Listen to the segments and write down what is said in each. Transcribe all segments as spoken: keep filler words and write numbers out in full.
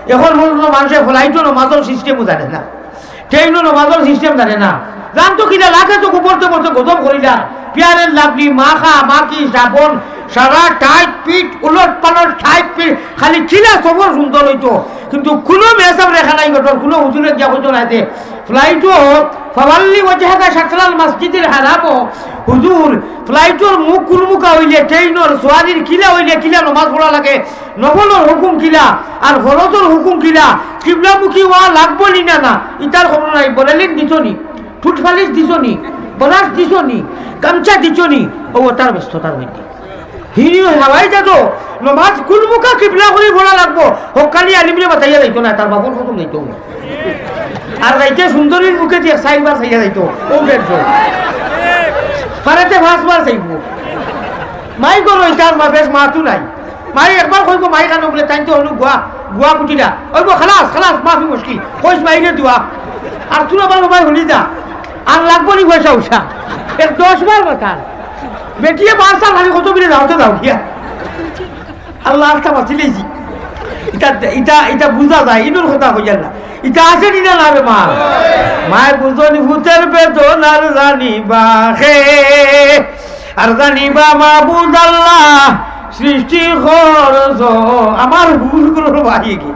এখন পর্যন্ত মানষে ফ্লাইটও নমাজর সিস্টেমও জানে না, ট্রেনও নমাজর সিস্টেম জানে না। জানতো কিনা, লাগে তো উপরতে পড়তে গজব করিলা, পিয়ারের লাভলি, মাখা, মাখি, সাবন, সারা টাইট পিট, উলট পালট টাইট পিট, খালি কিলা সফর সুন্দর অইতো। কিন্তু কুনু মেসাব রেখা নাই ঘটর, কুনু হুজুরে গিয়া কইতো না যে ফ্লাইটও ফাওয়াল্লি ওয়াজহাকা শাতরাল মসজিদিল হারামও, হুজুর, ফ্লাইটর মুখ কুনমুখা অইলে, ট্রেনর সোয়ারির কিলা অইলে, কিলা নমাজ পড়া লাগে, নফলর হুকুম কিলা, আর ফরজর হুকুম কিলা, কিবলামুখী অওয়া লাগবো নি না, না, ইতার খবর নাই। বড়লিন দিছো নি, ঠুটফালিশ দিছো নি, ব্রাশ দিছো নি, গামছা দিছো নি, ও তার ব্যস্ততার মধ্যে। হি হাওয়াই জাহাজো নমাজ কুনমুখা কিবলা করি পড়া লাগবো, হক্কানি আলিমরে বাতাইয়া যাইতো না, তার বাপর কসম যাইতো না। আর যাইতে সুন্দরীর মুখে দিয়া চাইরবার চাইয়া যাইতো, ও বেশ। পারেতে পাঁচবার চাইবো। মাই করো, ইতার মা বেশ মাতু নাই। মাই একবার কইবো, মাই কানো বলে, "তাইন তো হলো গুয়া, গুয়া কুটিরা।" ওই বো, "খালাস, খালাস, মাফি মুশকিল।" কইস মাইরে দোয়া। আর তুই আবার বাবাই হলি যা। আর লাগবো নি পয়সা উষা। এক দশ বার বাতার। বেটিয়ে বার সাল খালি কত মিলে যাও তো যাও গিয়া। আল্লাহ আস্তা বাঁচিলেছি। ইটা, ইটা, ইটা বুঝা যায়, ইনুর কথা কইয়ার না। ইটা আছে নি না, না রে মা? মায় বুঝনি ফুতের বেদনার জানিবা খে। আর জানিবা মাবুদ আল্লাহ সৃষ্টি করছ। আমার হুজুরগুলোর বাড়ি কি?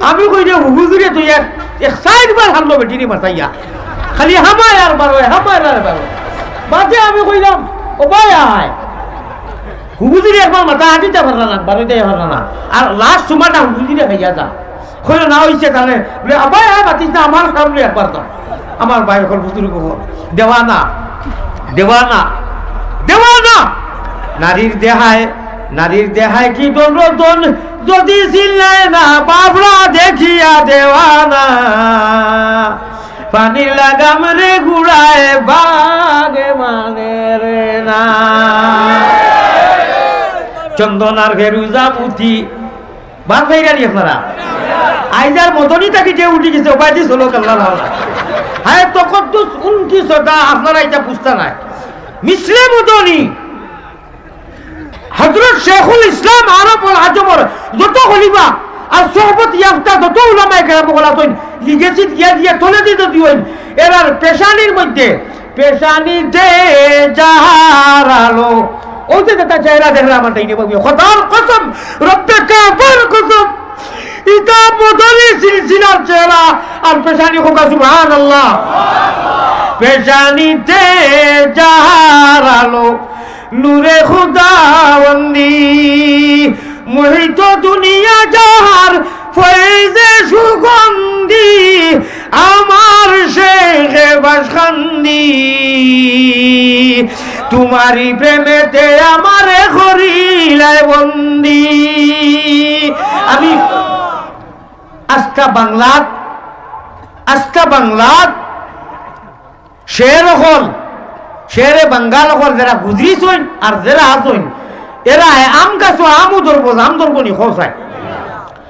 আমি কই রে হুজুরে তুই এক, এক সাইড বার হারলো বেটিরে বাঁচাইয়া। খালি হামায় আর বারো, হামায় আর বারো। বাদে আমি কইলাম, "ও ভাই আয়।" হুজুরে একবার মাথা আটিতে পারলা না, বারোইতে পারলা না। আর লাস্ট সময়টা হুজুরে খাইয়া যা। কইলো, "না অইছে তাহলে।" বলে, "আবার আর মাতিস না, আমার সামনে একবার যা।" আমার ভাই অকল বুজুর্গ অকল। দেওয়ানা, দেওয়ানা, দেওয়ানা। নারীর দেহায়, নারীর দেহায় কি দন রতন, যদি চিল্লায় না বাবরা দেখিয়া দেওয়ানা। পানির লাগাম রে গুড়ায় বাগে মানে রে না। চন্দন আর ফেরুজা পুথি বাদ পাইরা নি আপনারা? আইজার মদনী থাকি যে উঠি গেছে, ওবায়দি চলো কাল্লা লাও। হ্যাঁ, তকদ্দুস উনকি সদা, আপনারা এটা বুঝতা নাই। মিসলে মদনী, হযরত শেখুল ইসলাম আরবুল আজমর যত খলিফা আর সোহবত ইয়াফতা যত উলামায়ে কেরাম অকল আছইন, লিগেসিত গিয়া দিয়া তলে দি যদি অইন, এরার পেশানির মধ্যে, পেশানিতে যাহার আলো, ওই যে যেটা চেহারা দেখরা আমার ডাইনে বাবু, খোদার কসম, রব্বে কাবার কসম, ইতা মদনী সিলসিলার চেহারা আর পেশানি। কউক্কা সুবহানাল্লাহ। পেশানিতে যাহার আলো, নূরে খুদাবন্দি, মোহিত দুনিয়া যাহার ফয়েজে সুগন্ধি, আমার শেখে বাসকান্দি, তোমারই প্রেমেতে আমারে করিলায় বন্দি। আমি আস্তা বাংলাত, আস্তা বাংলাত শের অকল, শেরে বাঙ্গাল অকল যেরা গুজরিছইন আর যেরা আছইন, এরা আম গাছো আমও ধরবো, জাম ধরবো নি, কও চাই?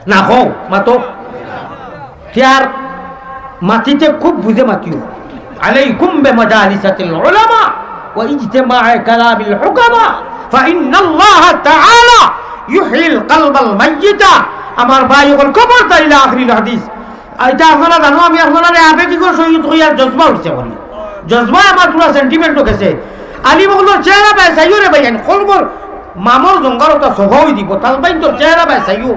না, কও, মাতো। তে আর মাতিতে খুব বুঝে মাতিও। আলাইকুম বিমাজালিসাতিল উলামা ওয়া ইজতিমাই কালামিল হুকামা, ফা ইন্নাল্লাহা তাআলা ইউহয়িল কালবাল মাইয়িতা। আমার ভাই অকল, খবরদার, ইলা আখিরিল হাদিস। ইটা আপনারা জানো, আমি আপনারারে আবেগিকর সহিত কইয়ার জজবা উঠছে বলি। জজবায় আমার পুরা sentiment ও গেছে। আলিম অকলর চেহারা বায় চাইও রে ভাইয়াইন, কলবর মামর জঙ্গার ওটা সভা অই দিব, তালবাইন তোর চেহারা বায় চাইও।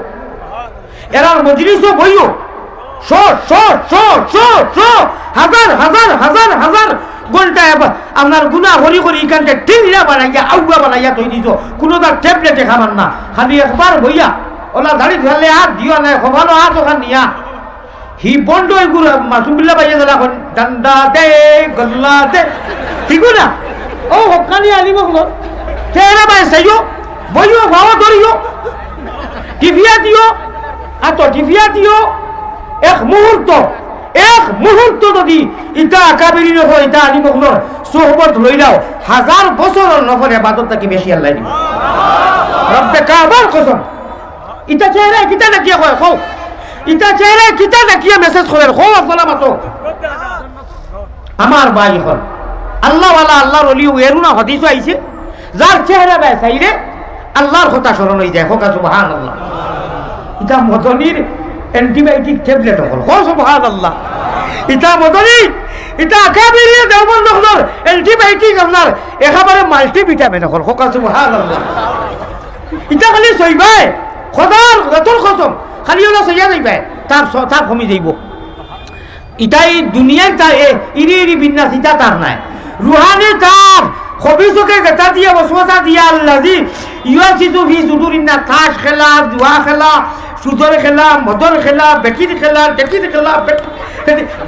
এরার মজলিসও বইও। শ, শ, শ, শ, শ, হাজার, হাজার, হাজার, হাজার ঘন্টা এব-, আপনার গুনা করি করি ইখানকে টিংরা বানাইয়া, আউয়া বানাইয়া তৈরি দিছো। কুনোটা ট্যাবলেটে খাবার না। খালি একবার বইয়া, ওলা দাড়ি ধরলে হাত দিও না, খোফানো হাত ওখান নিয়া। হি বন্ড ওই গুরু মাসুম বিল্লাহ ভাইয়ে যেলা কইন, ডান্ডা দে, গল্লা দে। ঠিক না? ও হক্কানি আলিম অকল। চেহারা বায় চাইও, বইও, ভাও ধরিও, টিপিয়া দিও, আতো টিপিয়া দিও। এক মুহূর্ত, এক মুহূর্ত যদি ইতা আকাবিরিন অকল, ইতা আলিম অকলর সোহবত লইলাও, হাজার বছরর নফল ইবাদত থাকি বেশি আল্লায় দিবা। রব্বে কাবার কসম। ইতা চেহারায় কিতা দেখিয়া কয়, কও। ইতা চেহারায় কিতা দেখিয়া message করের, কও, আপনারা মাতো। আমার ভাই অকল, আল্লাহওয়ালা, আল্লাহর ওলি, এরু না হাদিসও আইছে, যার চেহারা বায় চাইলে আল্লাহর কথা স্মরণ অই যায়। কউক্কা সুবহানাল্লাহ। ইতা মদনীর অ্যান্টিবায়োটিক ট্যাবলেট অকল। কও সুবহানাল্লাহ। ইতা মদনী, ইতা আকাবিরে দেওবন্দ অকলর অ্যান্টিবায়োটিক আপনার একেবারে মাল্টিভিটামিন অকল। কও সুবহানাল্লাহ। ইতা খালি সইবায়, খোদার জাতর কসম, খালি অলা সইয়া যাইবায়, তাপ স-, তাপ কমি যাইবো। ইতাই দুনিয়ার তা এ-, ইরি ইরি বিন্যাস, ইতা তার নায়। রুহানি তার, খবিসকে গেতা দিয়া, ওয়াসওয়াসা দিয়া, আল্লাযী ইউওয়াসওয়িসু ফি সুদুরিন নাস, তাস খেলা, জুয়া খেলা, সুদর খেলা, মদর খেলা, বেটির খেলা, ডেকির খেলা, বেট-,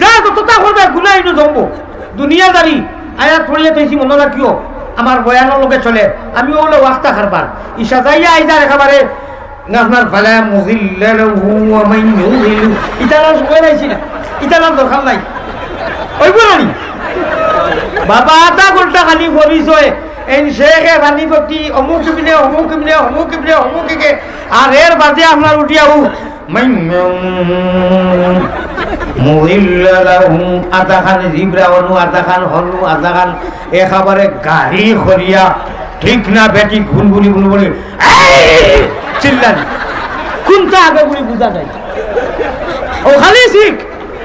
যা যততা করবে, গুনাহ ইনো জমবো। দুনিয়াদারি, আয়াত পড়িয়া থইছি মনো রাখিও, আমার বয়ানর লগে চলে, আমি অলা ওয়াক্তা কারবার। ইশা যাইয়া আইতার একেবারে না, আপনার ফালা মুদিল্লা লাহু ওয়া মান ইউদিল্লু। ইতার আর সময় নাইছি না, ইতার আর দরকার নাই। অইবো না নি? বাবা, আধা ঘন্টা খালি পরিচয়, এইন শেখে পানিপতি, অমুক ইবনে, অমুক ইবনে, অমুক ইবনে, অমুক ইকে, আর এর বাদে আপনার উঠিয়া হু, মান মুদিল্লা লাহু, আধা খান জিব্রা অনু, আধা খান হনু, আধা খান একেবারে গাড়ি করিয়া, ঠিক না বেটি, ঘুনঘুনি, ঘুনঘুনি, এই! চিল্লানি। কুনটা আগে বুলি বুঝা যায়। ও খালি শিখ,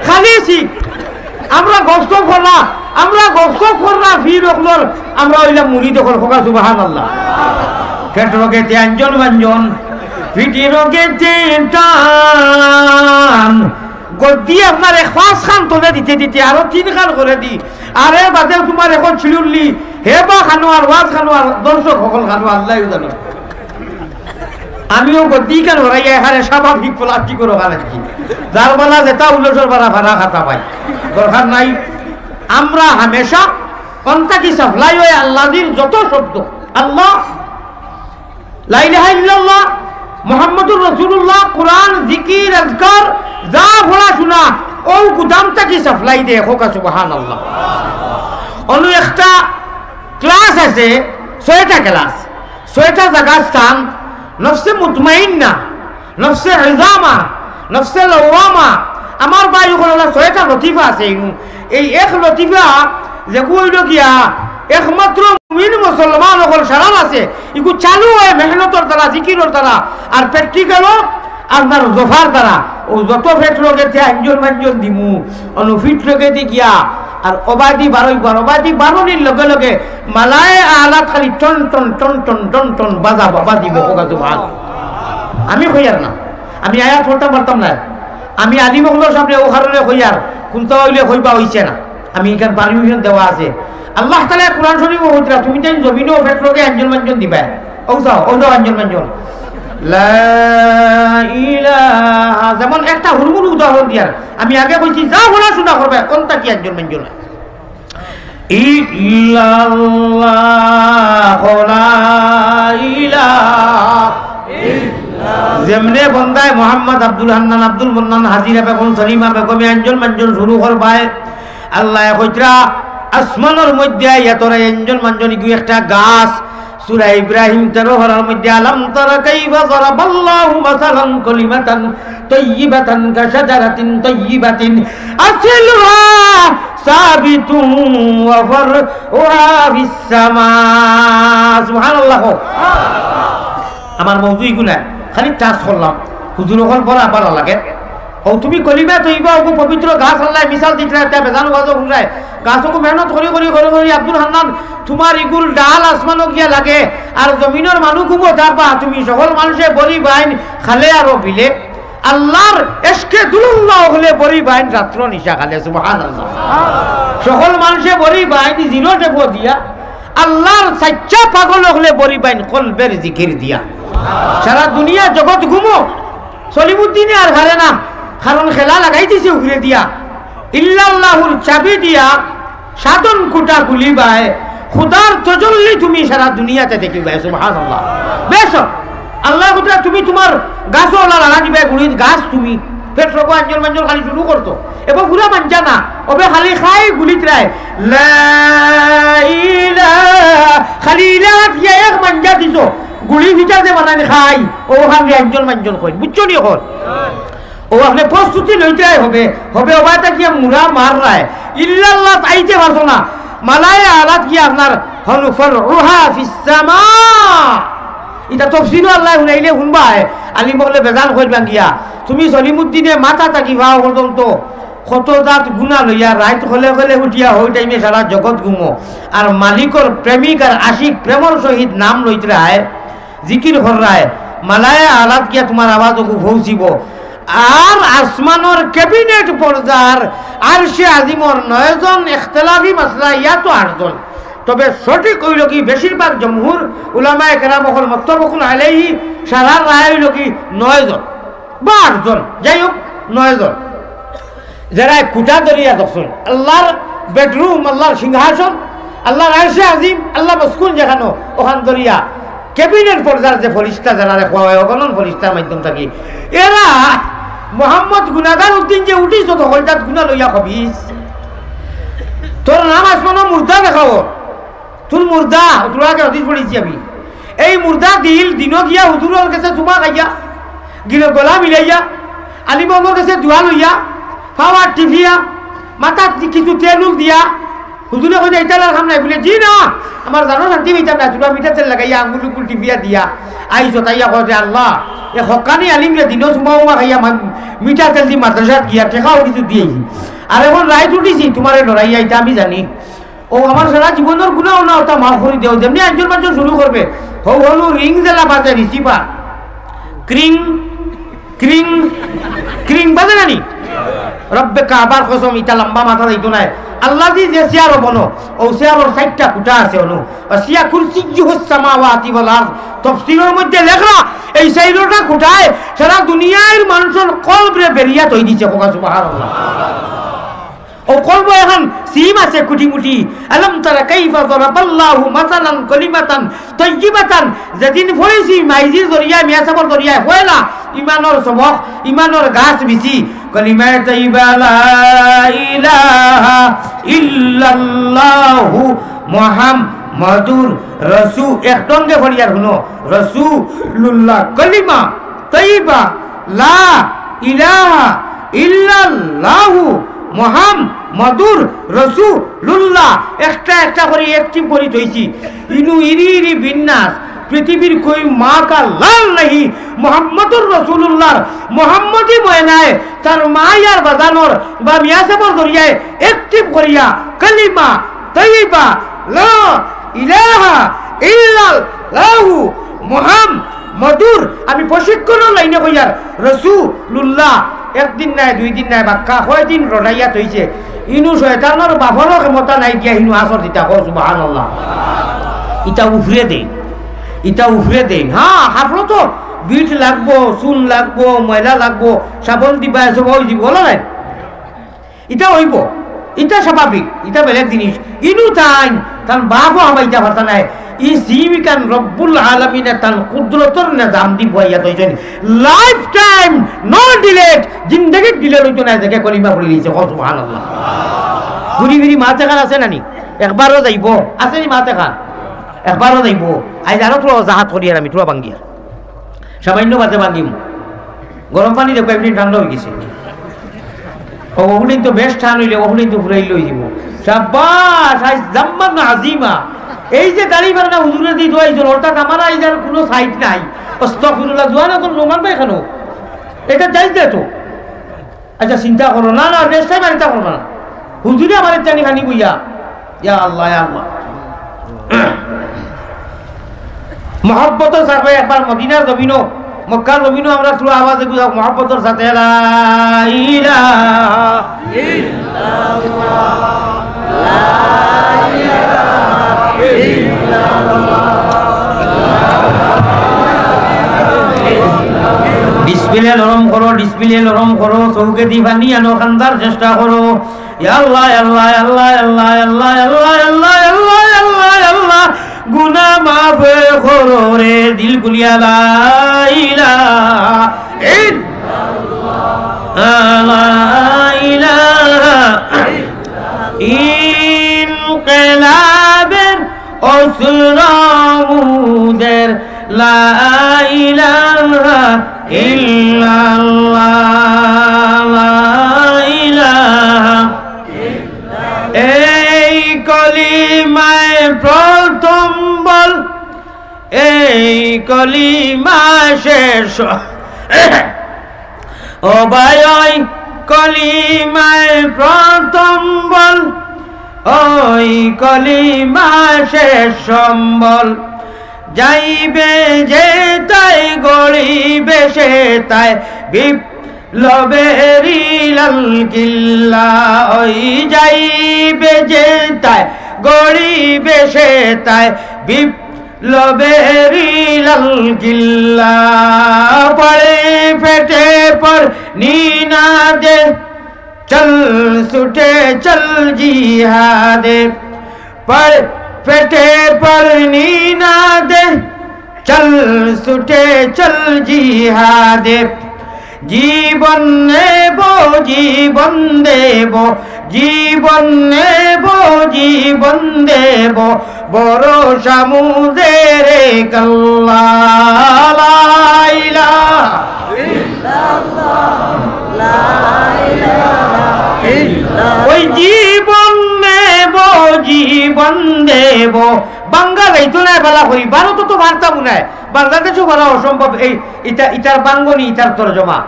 খালি শিখ। আমরা গফসফ করলা, আমরা গফসফ করলা, ফির অকলর, আমরা অইলাম মুরিদ অকল, কও সুবহানাল্লাহ। পেট রোগেতে আঞ্জন মাঞ্জন, পিঠি রোগেতে টান। গদ্দি আপনার এক পাঁচ খান তলে দিতে দিতে আরো তিন খান করে দি। আরে বাদে তোমার এখন ছিড়ুল্লি, হে বা খানো আর ওয়াজ খানো আর দর্শক সকল খানো আল্লাহ জানো। আমিও গদ্দি কেন হরাইয়া এখানে স্বাভাবিক প্লাস্টিক করে খান আর কি। যার বালা যেটা উল্লেখর বারা ফারা খাতা পাই। দরকার নাই। আমরা হামেশা অন্তা কি সাপ্লাই হয় আল্লাহর যত শব্দ। আল্লাহ লা ইলাহা ইল্লাল্লাহ, মুহাম্মাদুর রাসূলুল্লাহ, কোরআন, জিকির, আজকার, যা পড়াশোনা, অউ গুদাম থাকি সাপ্লাই দেয়, কও সুবহানাল্লাহ। অনু একটা ক্লাস আছে, ছয়টা ক্লাস, ছয়টা জাগা স্থান, নফসে মুতমাইন্না, নফসে ইজামা, নফসে লওয়ামা। আমার ভাই অকল, ছয়টা লতিফা আছে। এই এক লতিফা যেগু অইল গিয়া একমাত্র মুমিন মুসলমান অকল সারার আছে, ইগু চালু হয় মেহনতর দ্বারা, জিকিরর দ্বারা, আর প্র্যাকটিক্যালও আপনার জফার দ্বারা। ও যত পেট রোগেতে আঞ্জন মাঞ্জন দিমু, অনু পিঠ রোগেদি গিয়া, আর অবাদি বারইবার, অবাদি বারনির লগে লগে মালায়ে আলাত খালি টন টন টন টন টন টন বাজা বাবা দিব, কও সুবহান। আমি কইয়ার না, আমি আয়াত পড়তাম পারতাম না, আমি আলিম অকলর সামনে অউ কারণে কইয়ার, কুনতা অইলে কইবা অইছে না। আমি ইখান পারমিশন দেওয়া আছে। আল্লাহ তাআলায় কোরআন শরীফো কইতরা, তুমি তাইন জমিনো পেট রোগে আঞ্জন মাঞ্জন দিবায়। অউ যাও, অউ যাও আঞ্জন মাঞ্জন। লা ইলাহা, যেমন একটা হুরুমুরু উদাহরণ দিয়ার, আমি আগে কইছি, যা পড়াশোনা করবায়, অন থাকি আঞ্জন মাঞ্জন অয়। ইল্লাল্লাহ, লা ইলাহা ইল্লাল্লাহ। যেমনে বন্দায় মোহাম্মদ আব্দুল হান্নান, আব্দুল মন্নান, হাজিরা বেগম, সলিমা বেগমে আঞ্জন মাঞ্জন শুরু করবায়, আল্লায় কইতরা, আসমানর মধ্যে আইয়া তোরা আঞ্জন মাঞ্জন ইগু একটা গাছ। সূরা ইব্রাহিম তেরো পারার মধ্যে, আলাম তারা কাইফা যারাবাল্লাহু মাসালান কালিমাতান তাইয়িবাতান কাশাজারাতিন তাইয়িবাতিন আসলুহা সাবিতুন ওয়া ফারউহা ফিস সামা। সুবহানাল্লাহ। আমার মৌজু ইগু না, খালি টাচ করলাম। হুজুর অকল বড় আবার লাগে। ও তুমি কলিমা তৈবা, ওগু পবিত্র গাছ আল্লায় মিসাল দিতরা, ইতা বেজান ওয়াজো হুনরায়। গাছ ওগু মেহনত করি, করি, করি, করি, আব্দুল হান্নান, তোমার ইগুর ডাল আসমানো গিয়া লাগে, আর জমিনর মানুষ খুব থাকবা, তুমি সকল মানুষে বড়ি বাইন খালে আরো বিলে। আল্লাহর এশকে দুলুল্লাহ অকলে বড়ি বাইন রাত্র নিশা খালে, সুবহানাল্লাহ। সকল মানুষে বড়ি বাইন জিরো টেপো দিয়া, আল্লাহর সাচ্চা পাগল অকলে বড়ি বাইন কলবের জিকির দিয়া। সারা দুনিয়া জগৎ ঘুমো, সলিমুদ্দিনে আর পারে না, কারণ খেলা লাগাই দিছে উগরে দিয়া। ইল্লাল্লাহুর চাবি দিয়া সাধন কুটা খুলিবায়, খুদার তজল্লি তুমি সারা দুনিয়াতে দেখিবায়, সুবহানাল্লাহ। বেশ, আল্লায় কইতরা তুমি তোমার গাছো ওলা লাগা দিবায়, গুড়িত গাছ তুমি, পেট রোগো আঞ্জন মাঞ্জন খালি শুরু করতো, এবার পুরা মাঞ্জা না, ওবে খালি খাই গুলিতরায়, লা ইলাহা, খালি ইলাহা দিয়া এক মাঞ্জা দিছো, গুড়ি ভিতরে যে বানানি খাই, ও খালি আঞ্জন মাঞ্জন কই, বুঝছো নি অখন? ও আপনে প্রস্তুতি লইতরায় হবে, হবে ওবা ইতা গিয়া মুরা মাররায়। ইল্লাল্লাহ আইতে পারতো না। মালায়ে আলাত গিয়া আপনার হনু ফারউহা ফিস সামা। ইতা তফসিরও আল্লায় হুনাইলে হুনবায়। আলিম অকলে বেজান কইবা গিয়া। তুমি সলিমুদ্দিনে মাথা থাকি পাও পর্যন্ত কত জাত গুনা লইয়া রাইত খলে খলে উঠিয়া হউ টাইমে সারা জগৎ ঘুমো। আর মালিকর প্রেমিক আর আশিক প্রেমর সহিত নাম লইতরায়, জিকির কররায়, মালায়ে আলাত গিয়া তুমার আওয়াজ অগু পৌঁছিবো। আর আসমানর ক্যাবিনেট পর্দার আরশে আজিমর নয়জন, ইখতিলাফি মাসলা ইয়া তো আটজন। তবে সঠিক অইলো কি, বেশিরভাগ জমহুর উলামায়ে কেরাম অকল মুত্তাফাকুন আলাইহি, সারা রায় অইলো কি নয়জন বা আটজন, যাই হউক, নয়জন। যেরায় খুটা ধরিয়া দেখছইন, আল্লার বেডরুম, আল্লার সিংহাসন, আল্লার আরশে আজিম, আল্লা মসকুন যেখানো, অখান ধরিয়া ক্যাবিনেট পর্দার যে ফিরিস্তা যেরারে কওয়া অয়, অগণন ফিরিস্তার মাধ্যম থাকি। এরা মোহাম্মদ গুনাগার উদ্দিন যে উঠিছ তো হকলতাত গুনা লইয়া খবিস। তোর নাম আসমানো মুর্দা দেখাও। তুই মুর্দা, তোর আগে হাদিস পড়ছি আমি। এই মুর্দা দিল দিনো গিয়া হুজুরর গেছে চুমা খাইয়া, গিলো গলা মিলাইয়া, আলিম অকলর গেছে দোয়া লইয়া, পাওয়ার টিপিয়া, মাথাত কিছু তেল উল দিয়া, হুজুরে কইন, "ইতার আর কাম নাই।" বুলে, "জি না, আমার জানো শান্তি পাইতাম না।" তোরা মিঠা তেল লাগাইয়া, আঙ্গুল উঙ্গুল টিপিয়া দিয়া, আইছো তাইয়া কয় যে, "আল্লা, এ হক্কানি আলিমরে দিনো চুমা উমা খাইয়া মা-, মিঠা তেল দি মাদ্রাসাত গিয়া, টেকাও কিছু দিয়েছি। আর এখন রাইত উঠিছি, তুমারে ডরাইয়া, ইতা আমি জানি।" ও আমার সারা জীবনর গুনা অনা অতা মাফ করি দেও। যেমনি আঞ্জুর মাঞ্জুর শুরু করবে, হউ হলু রিং যেলা বাজে রিসিভার, ক্রিং, ক্রিং, ক্রিং বাজে না নি? রব্বে কাবার কসম, ইতা লম্বা মাথা যাইতো নায়। আল্লাজি যে চেয়ারো বনো, অউ চেয়ারর চাইরটা খুটা আছে অনু। ওয়াসিয়া কুরসিয়্যুহুস সামাওয়াতি ওয়াল আরদ। তফসিরর মধ্যে লেখরা, এই চাইরটা খুটায় সারা দুনিয়ার মানুষর কলবরে বেরিয়া থই দিছে। কওকা সুবহানাল্লাহ। ও কলব এখন সিম আছে কুটি মুটি। আলাম তারা কাইফা যারাবাল্লাহু মাসালান কালিমাতান তাইয়িবাতান। যেদিন পড়ছি মাইজির জরিয়ায়, মিয়া সাবর জরিয়ায়, পয়লা ইমানর সবক, ইমানর গাছ বিছি। কলিমায়ে তাইয়িবা লা ইলাহা ইল্লাল্লাহু মুহাম্মাদুর রসু-, এক ঢঙ্গে পড়িয়ার হুনো, রসুলুল্লাহ, কলিমা তৈবা, লা ইলাহা ইল্লাল্লাহু মুহাম্মাদুর রাসূলুল্লাহ। একটা একটা করি active করি থইছি। ইনু ইরি ইরি বিন্যাস, পৃথিবীর কই মা কা লাল নাহি, মুহাম্মাদুর রাসূলুল্লাহর মুহাম্মদী ময়নায় তার মায়ার বাজানোর বা মিয়াসাবর জরিয়ায় active করিয়া কালিমা তৈবা, লা ইলাহা ইল্লাল্লাহু মুহাম্মাদুর, আমি প্রশিক্ষণর লাইনে কইয়ার, রাসূলুল্লাহ, একদিন নায়, দুই দিন নায়, বাক্কা কয়দিন রটাইয়া থইছে। ইনু শয়তানর বাপরও ক্ষমতা নাই গিয়া ইনু আসর দিতা, কও সুবহানাল্লাহ। ইটা উফরে দেইন, ইটা উফরে দেইন। হ্যাঁ, হাফলতো বিট লাগবো, চুন লাগবো, ময়লা লাগবো, সাবন দিবা, এসব অই দিবো, অলা নায়? ইটা অইবো, ইটা স্বাভাবিক, ইটা বেলেগ জিনিস। ইনু তাইন, তান বাপও হামাইতা পারতা নায়। ই জিমিকান রব্বুল আলামিনে তান কুদরতর নিজাম দি বওয়াইয়া থইছইন। Life time, no delay, জিন্দেগিত delay অইতো নায়, যেগিয়ে কলিমা পড়ি নিছে, কও সুবহানাল্লাহ। ঘুরি ফিরি মাত এখান আছে না নি? একবারও যাইবো, আছে নি মাত এখান? একবারও যাইবো। আইজ আরো থুড়া অজাহাত করিয়ার আমি, থুড়া ভাঙ্গিয়ার। সামান্য মাতে ভাঙ্গিম। গরম পানি দেখবা, এমনি ঠান্ডা অই গেছে। ও, অগুলিন তো বেশ ঠান অইলে, অগুলিন তো ফুরাইল অই যিবো। সাব্বাস, আইজ জাম্মান আজিমা। এই যে দাড়ি বাড়া হুজুরে দি দোয়াইছইন, অর্থাৎ আমার আইজ আর কুনু সাইড নাই। আস্তাগফিরুল্লাহ, জোয়ান অকল রুমাল পাই কেনে? ইটা জায়েজ না তো। আচ্ছা, চিন্তা করো না, না, next time আর ইতা করবা না। হুজুরে আমার ইটা নি খানি বইয়া। ইয়া আল্লাহ, ইয়া আল্লাহ। মহব্বতর সাথে একবার মদিনার জমিনো, মক্কার জমিনো আমরা থুড়া আওয়াজে বুঝাও, মহব্বতর সাথে লা ইলাহা ইল্লাল্লাহ, লা ইলাহা ইল্লাল্লাহ। ডিসপ্লে নরম করো, ডিসপ্লে নরম করো, চউখেদি পানি আনো, কান্দার চেষ্টা করো। ইয়া আল্লাহ, ইয়া আল্লাহ, ইয়া আল্লাহ, গুনা মাফ করো রে, দিল খুলিয়া লা ইলাহা ইল্লাল্লাহ, লা ইলাহা ইনকিলাবের অস্ত্র মুদের লা ইলাহা ইল্লাল্লাহ, লা ইলাহা। এই কলিমায় প্রথম বল, এই কলিমায় শেষ। ও ভাই, ওই কলিমায় প্রথম বল, ওই কলিমা শেষ সম্বল। যাইবে যেতায়, গড়িবে সেতায় বিপ্লবেরই লাল কিল্লা। ওই যাইবে যেতায়, গড়িবে সেতায় বিপ্লবেরই লাল কিল্লা। পড় ফেটে পড় নিনাদে, চল ছুটে চল জিহাদে। পড় ফেটে পড় নিনাদে, চল ছুটে চল জিহাদে। জীবন নেব, জীবন দেব, জীবন নেব, জীবন দেব, ভরসা মোদের এক আল্লাহ। লা ইলাহা ইল্লাল্লাহ, লা ইলাহা ইল্লাল্লাহ। ওই জীবন নেব, জীবন দেব। বাংলা যাইতো না, বালা করি, ভারতও তো পারতাম না, বাংলাদেশও বলা অসম্ভব। এই ইটা, ইটার বাঙ্গনি, ইটার তর্জমা।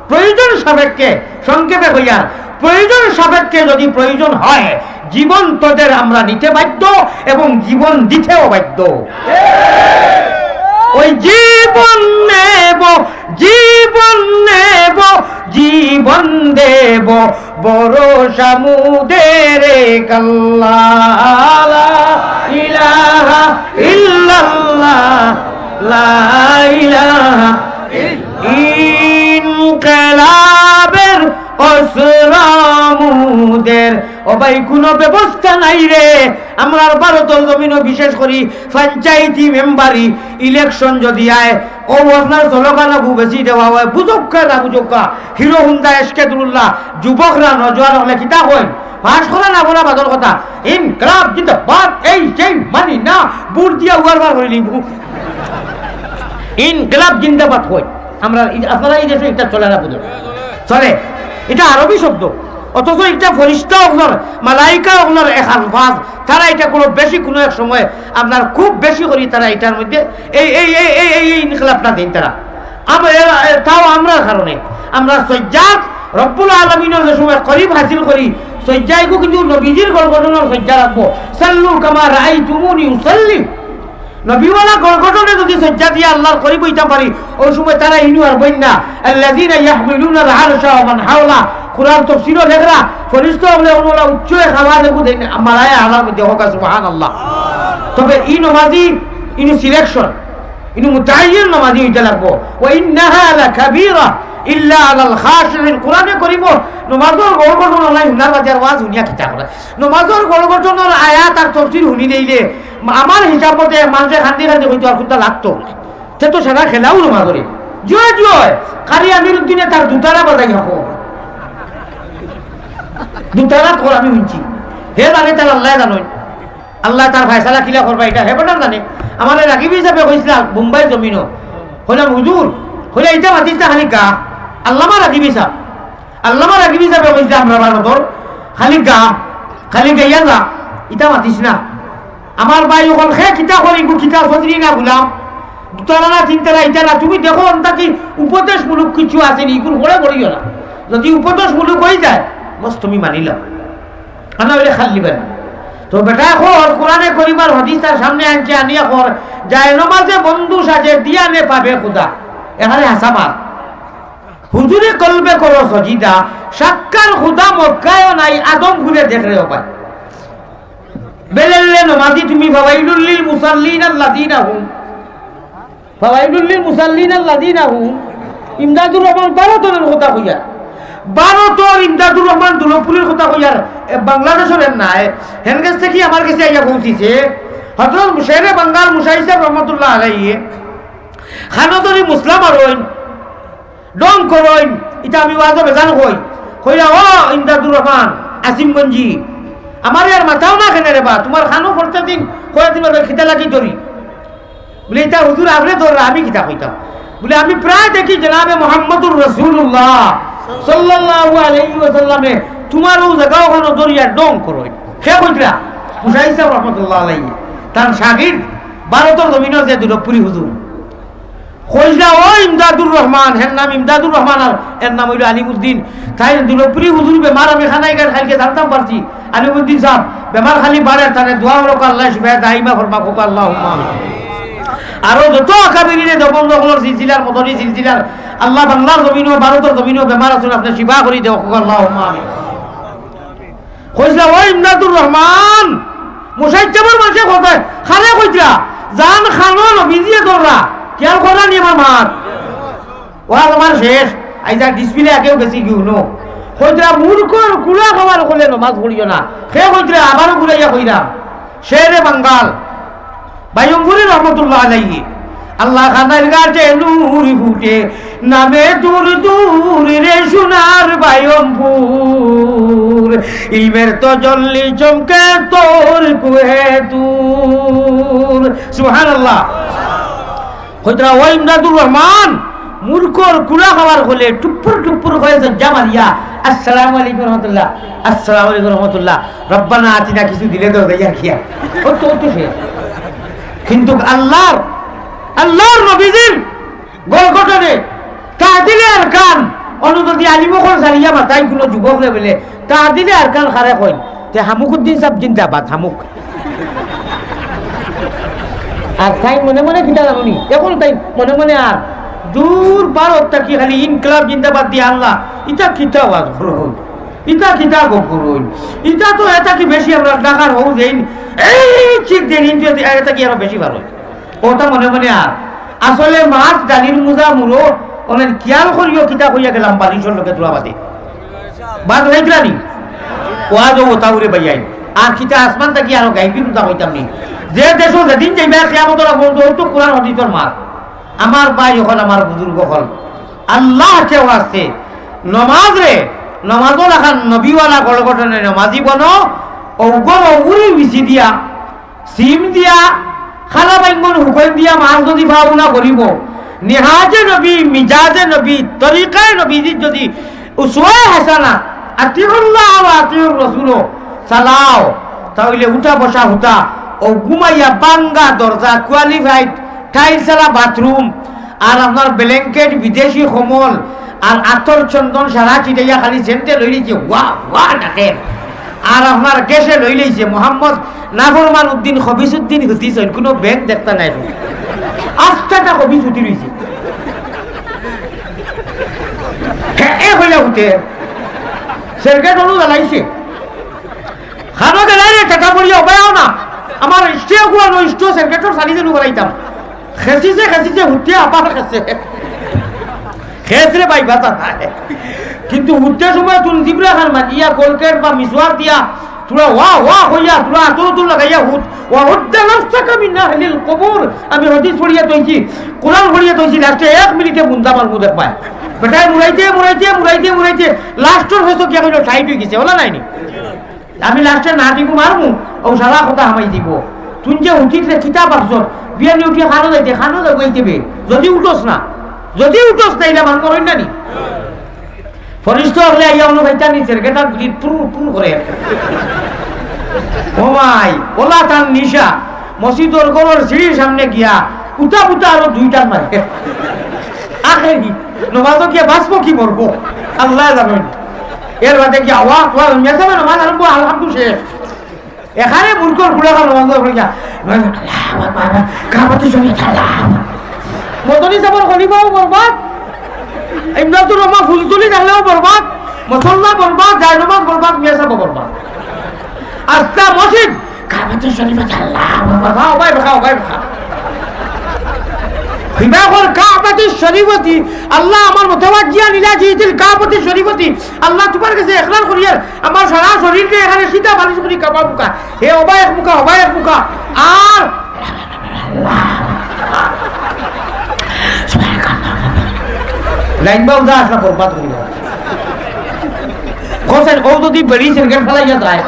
প্রয়োজন সাপেক্ষে, সংক্ষেপে কইয়ার, প্রয়োজন সাপেক্ষে যদি প্রয়োজন হয়, জীবন তোদের আমরা নিতে বাধ্য এবং জীবন দিতেও বাধ্য। ওই জীবন নেব, জীবন নেব, জীবন দেব, ভরসা মোদের এক আল্লাহ। লা ইলাহা ইল্লাল্লাহ, লা ইলাহা ইল্লাল্লাহ। ইনকিলাবের অস্ত্র মোদের। ও ভাই, কুনু ব্যবস্থা নাই রে। আমরার ভারতর জমিনো বিশেষ করি পঞ্চায়েতি মেম্বারি ইলেকশন যদি আয়, ও আপনার জলখানা গু বেশি দেওয়া হয়, বুঝউক্কা না বুঝউক্কা, হিরো হুন্ডা এসকে দুরুল্লাহ, যুবকরা, নজওয়ান অকলে কিতা কইন? পাস করা না করা বাদর কথা, ইনকিলাব জিন্দাবাদ, এই সেই মানি না, ভোট দিয়া উয়ার বার করি লিবু। ইনকিলাব জিন্দাবাদ কই। আমরা ই-, আপনারা ই দেশো ইটা চলে না বুঝেন? চলে। ইটা আরবি শব্দ। অথচ ইটা ফেরেশতা অকলর, মালাইকা অকলর এক আলফাজ। তারা ইটা কুনু বেশি কুনু এক সময় আপনার খুব বেশি করি তারা ইটার মধ্যে এই, এই, এই, এই, এই, এই ইনকিলাবটা দেইন তারা। আম-, এ-, এ-, তাও আমরার কারণে, আমরা সজ্জাদ রব্বুল আলামিনর যে সময় করিব হাসিল করি, সজ্জাইগু কিন্তু নবীজির গড় গঠনর সজ্জা রাখবো। সাল্লু কামা রাআইতুমুনি উসাল্লি। নবীওয়ালা গড় গঠনে যদি সজ্জা দিয়া আল্লাহর করিব অইতাম পারি, ওই সময় তারা ইনু আর বইন না। আল্লাযীনা ইয়াহমিলুনাল আরশা ওয়া মান হাওলা। কুরআন তফসিরও লেখরা, ফেরেশতা অকলে অনওয়ালা উচ্চ এক আওয়াজে বুঝেন, মালায় আলার মধ্যে হোক, সুবহানাল্লাহ। তবে ই নমাজি, ইনু সিলেকশন, ইনু মুতাআইয়িন নমাজি অইতে লাগবো। ওয়া ইন্নাহা লাকাবীরা ইল্লা আলাল খাশিঈন। কুরআনে করিমর নমাজর গড় গঠন অকল হুনার বাদে আর ওয়াজ হুনিয়া কিতা করে? নমাজর গড় গঠনর আয়াত আর তফসির হুনি দেইলে আমার হিসাব মতে মানষে কান্দি কান্দি কইতো আর কুনটা লাগতো না। তে তো সারা খেলাও নমাজরে। জয় জয়। কারি আমিরুদ্দিনে তার দুতারা বাজাই হাকো। দুতারা কর আমি হুনছি। হে জানে তার আল্লায় জানইন। আল্লায় তার ফয়সালা কিলা করবা ইটা হে বেটার জানে। আমারে রাগিব হিসাবে কইছলা বোম্বাই জমিনো। কইলাম, "হুজুর," কইলা, "ইটা মাতিস না খালি গা।" আল্লামা রাগিব হিসাব। আল্লামা রাগিব হিসাবে কইছলা আমরা ভারতর, "খালি গা, খালি গাইয়া যা, ইটা মাতিস না।" আমার ভাই অকল হে কিতা করি গো, কিতা চৌধুরী না গুলাম, দুতারা না তিনতারা ইটা না, তুমি দেখো অন্তা কি উপদেশমূলক কিছু আছে নি, ইগুন পড়ে পড়িও না। যদি উপদেশমূলক অই যায়, বস তুমি মানিলাও। আনা অইলে খাল্লি বানি। তো বেটা কর, কোরআনে করিম আর হাদিস তার সামনে আনছে, আনিয়া কর, যায় নমাজে বন্ধু সাজে, দিয়া নে পাবে খুদা। এখানে হাসা মার। হুজুরে কলবে করো সজিদা, সাক্কার খুদা মক্কায়ও নাই, আদম ফুলে দেখ রে ও ভাই। বেলেল্লে নমাজি তুমি, ফাওয়াইলুল লিল মুসাল্লিন আল্লাযিনা হুম, ফাওয়াইলুল লিল মুসাল্লিন আল্লাযিনা হুম। ইমদাদুর রহমান ভারতর কথা কইয়া, ভারতর ইমদাদুর রহমান দুলপুরির কথা কইয়া, এ বাংলাদেশর এর নায়। হেন গেছ থাকি আমার গেছে আইয়া পৌঁছিছে হযরত শেরে বাঙ্গাল মুশাহিদ সাহেব রহমতুল্লাহ আলাইহি। খানো ধরি মুসলা মারইন, ঢং করইন, ইটা আমি ওয়াজো বেজান কই। কইরা, "ও ইমদাদুর রহমান, আসিমগঞ্জি, আমারে আর মাতাও না কেনে রে বা? তুমার খানো পড়তে দিন, কয়েকদিন বাদে খিদা লাগি ধরি।" বুলে, "ইটা হুজুর আপনে ধররা, আমি কিতা কইতাম?" বুলে, "আমি প্রায় দেখি জনাবে মুহাম্মদুর রাসূলুল্লাহ সাল্লাল্লাহু আলাইহি ওয়াসাল্লামে তুমার অউ জাগাও খানো ধরিয়া ঢং করইন।" কে কইতরা? মুশাহিদ সাহেব রহমতুল্লাহ আলাইহি। তার শাগির্দ ভারতর জমিনর যে দুলপুরি হুজুর। কইলা, "ও ইমদাদুর রহমান", হের নাম ইমদাদুর রহমান আর এর নাম অইলো আলিমুদ্দিন। তাইন দুলপুরি হুজুর বেমার, আমি খানাইঘাট কাইলকে জানতাম পারছি। আলিমুদ্দিন সাব, বেমার খালি বাড়ের, তানে দোয়া করো, আল্লায় শিফায়ে দাইমা ফরমাউক্কা, আল্লাহুম্মা আমিন। আরো যত আকাবিরিনে দেওবন্দ অকলর সিলসিলার, মদনী সিলসিলার, আল্লাহ বাংলার জমিনো, ভারতর জমিনো বেমার আছইন, আপনে শিফা করি দেউক্কা, আল্লাহুম্মা আমিন। কইলা, "ও ইমদাদুর রহমান", মুসাইজ্জাবর মানষে কইতা, "কারে কইতরা?" জান খানো নবীজিয়ে ধররা, খেয়াল কররা নি আমার মাত? ওয়াজ আমার শেষ, আইজ আর ডিসপ্লে আগেও গেছি গিয়া হুনো। কইতরা, "মূর্খর কুলা খাওয়ার হকলে নমাজ পড়িও না।" কে কইতরা? আবারও ঘুরাইয়া কইরাম, শেরে বাঙ্গাল, বায়ুমপুরী রহমতুল্লাহ আলাইহি। "আল্লাহ খানার ঘাটে নূর ফুটে, নামে দূর দূর রে সোনার বায়ুমপুর, ইলমের তজল্লি চমকে তোর কুহে তুর।" সুবহানাল্লাহ। কইতরা, "ও ইমদাদুর রহমান, মূর্খর কুলা খাওয়ার হকলে টুপুর টুপুর করি দরজা মারিয়া, আসসালামু আলাইকুম রহমতুল্লাহ, আসসালামু আলাইকুম রহমতুল্লাহ, রব্বানা আতিনা কিছু দিলে তো যাইয়া কিয়া।" ও তো, ও তো শেষ। কিন্তু আল্লাহর, আল্লাহর নবীজির গলগঠনে তাদিলে আরকান, অনু যদি আলিম অকল সারিয়া মাতাই কুনু যুবকরে বলে, "তাদিলে আরকান কারে কইন?" তে হামুকুদ্দিন সাব জিন্দাবাদ, হামুক। আর তাইন মনে মনে কিতা জানো নি? এখন তাইন মনে মনে আর দূর ভারত থাকি খালি ইনকিলাব জিন্দাবাদ দিয়া আল্লাহ, ইতা কিতা ওয়াজ করইন? ইতা কিতা গপ করইন? ইতা তো এতা কি বেশি আমরা ঢাকার হউ যেইন, এই ঠিক দেন, কিন্তু এতা, এতা কি আরো বেশি ভালা অয়? ওটা মনে মনে আর। আসলে মাছ ডালির মুজা মুড়ো, অনে খিয়াল করিও কিতা কইয়া গেলাম বালিশর লগে তুলা বাদে। বাদ হইতরা নি? ওয়াজ ও ওটা উড়ে বাইয়াই। আর কিতা আসমান থাকি আরো গাইবি কথা কইতাম নি। যে দেশো যেদিন যাইবা কিয়ামতর আগ পর্যন্ত অউ তো কোরআন হাদিসর মাত। আমার ভাই অকল, আমার বুজুর্গ অকল, আল্লাহ কেউ আছে। নমাজরে, নমাজও রাখান নবীওয়ালা গড় গঠনে নমাজি বনো, অগুরে বিছি দিয়া, সিম দিয়া, খালা বাইঙ্গন হুকম দিয়া মাছ যদি পাও না করিব, নেহাজে নবী, মিজাজে নবী, তরিকায় নবীজির যদি উসওয়ায়ে হাসানা, আতিউল্লাহ ওয়া আতিউর রাসূল চালাও, তাইলে উঠা বসা হুতা, অউ ঘুমাইয়া ভাঙ্গা দরজা, qualified, টাইলসআলা বাথরুম, আর আপনার ব্ল্যাঙ্কেট, বিদেশি কম্বল, আর আতর চন্দন সারা ছিটাইয়া খালি সেন্টে লইলিছে, ওয়া, ওয়া ডাকের। আর আপনার গ্যাসে লইলিছে, মোহাম্মদ নাফরমান উদ্দিন, খবিস উদ্দিন হুতিছইন, কুনু ব্যাংক দেখতা নাই। আস্তাটা খবিস হুতি রইছে। হে, এ কইলা হুতে। সেরগেট অনু জ্বালাইছে। খানো গেলাই রে, টাকা পড়িয়া উপায়ও না। আমার ইষ্টে গুয়া নষ্ট, সেরগেটর সানি যেন করাইতাম। খেসিছে, খেসিছে, হুতে আবার খেসে। খেস রে ভাই, বাতা নাই। কিন্তু হুতে সময় তুন জিবরা খান মাজিয়া, কোলগেট বা মিসওয়াক দিয়া, তুরা ওয়া, ওয়া কইয়া, তুরা আতর উতর লাগাইয়া হুত, ওয়া উদ্দা নাফসাকা মিন আহলিল কুবুর। আমি হাদিস পড়িয়া তইছি, কোরআন পড়িয়া তইছি, লাস্টে এক মিনিটে বুন্দা মারমু দেখবায়। বেটায় মুড়াইতে, মুড়াইতে, মুড়াইতে, মুড়াইতে, লাস্টর হয়তো গিয়া কইলো, "টাইট অই গেছে", ওলা নাইনি? আমি লাস্টে না দিব মারমু, অউ সারা কথা হামাই দিব। তুই যে উঠিস রে, কিতা ভাবছস? বিয়ানি উঠিয়া খানো যাইতে, খানো যাইতে বে। যদি উঠস না, যদি উঠস না, ইলা মানবো অইন না নি? ফরিস্তা অকলে আইয়া অনো ভাইতা নি, সেরগেটার গুলি টুর টুর করে। ও মাই, ওলা তার নিশা, মসজিদর ঘরর সিঁড়ির সামনে গিয়া, উতা পুতা আরো দুইটার মারে। আখেরি, নমাজো গিয়া বাঁচবো কি মরবো? আল্লায় জানইন। এর বাদে গিয়া, ওয়া, ওয়া, মেসাবে নমাজ আরম্ভ, আলহামদু শেষ। এখানে মূর্খর কুলা খান নমাজ পড়ে গিয়া, আল্লাহু আকবার, কাবাতি শরীফ, আল্লাহু আকবার। মদনী সাবর খলিফাও বরবাদ, ইমদাদুর রহমান ফুলতলি থাকলেও বরবাদ, মুসল্লা বরবাদ, জায়নমাজ বরবাদ, মেসাবও বরবাদ। আস্তা মসজিদ, কাবাতি শরীফ আছে, আল্লাহু আকবার। খাও ভাই, খাও ভাই, খাও। হিবা কর কাবাতি শরীফতি, আল্লাহ আমার মুতাওয়াজ্জিহান ইলা জিহাতিল কাবাতি শরীফতি, আল্লাহ তুমার গেছে একরার করিয়ার, আমার সারা শরীররে এখানে সিধা বালিশ করি কাবাবুকা। হে ওবা এক মুখা, ওবা এক মুখা। আর লাইন বাউদা আসলা বরবাদ করিবা। হোসেন, ও যদি বেড়ি সেরগেট ফালাইয়া যায়,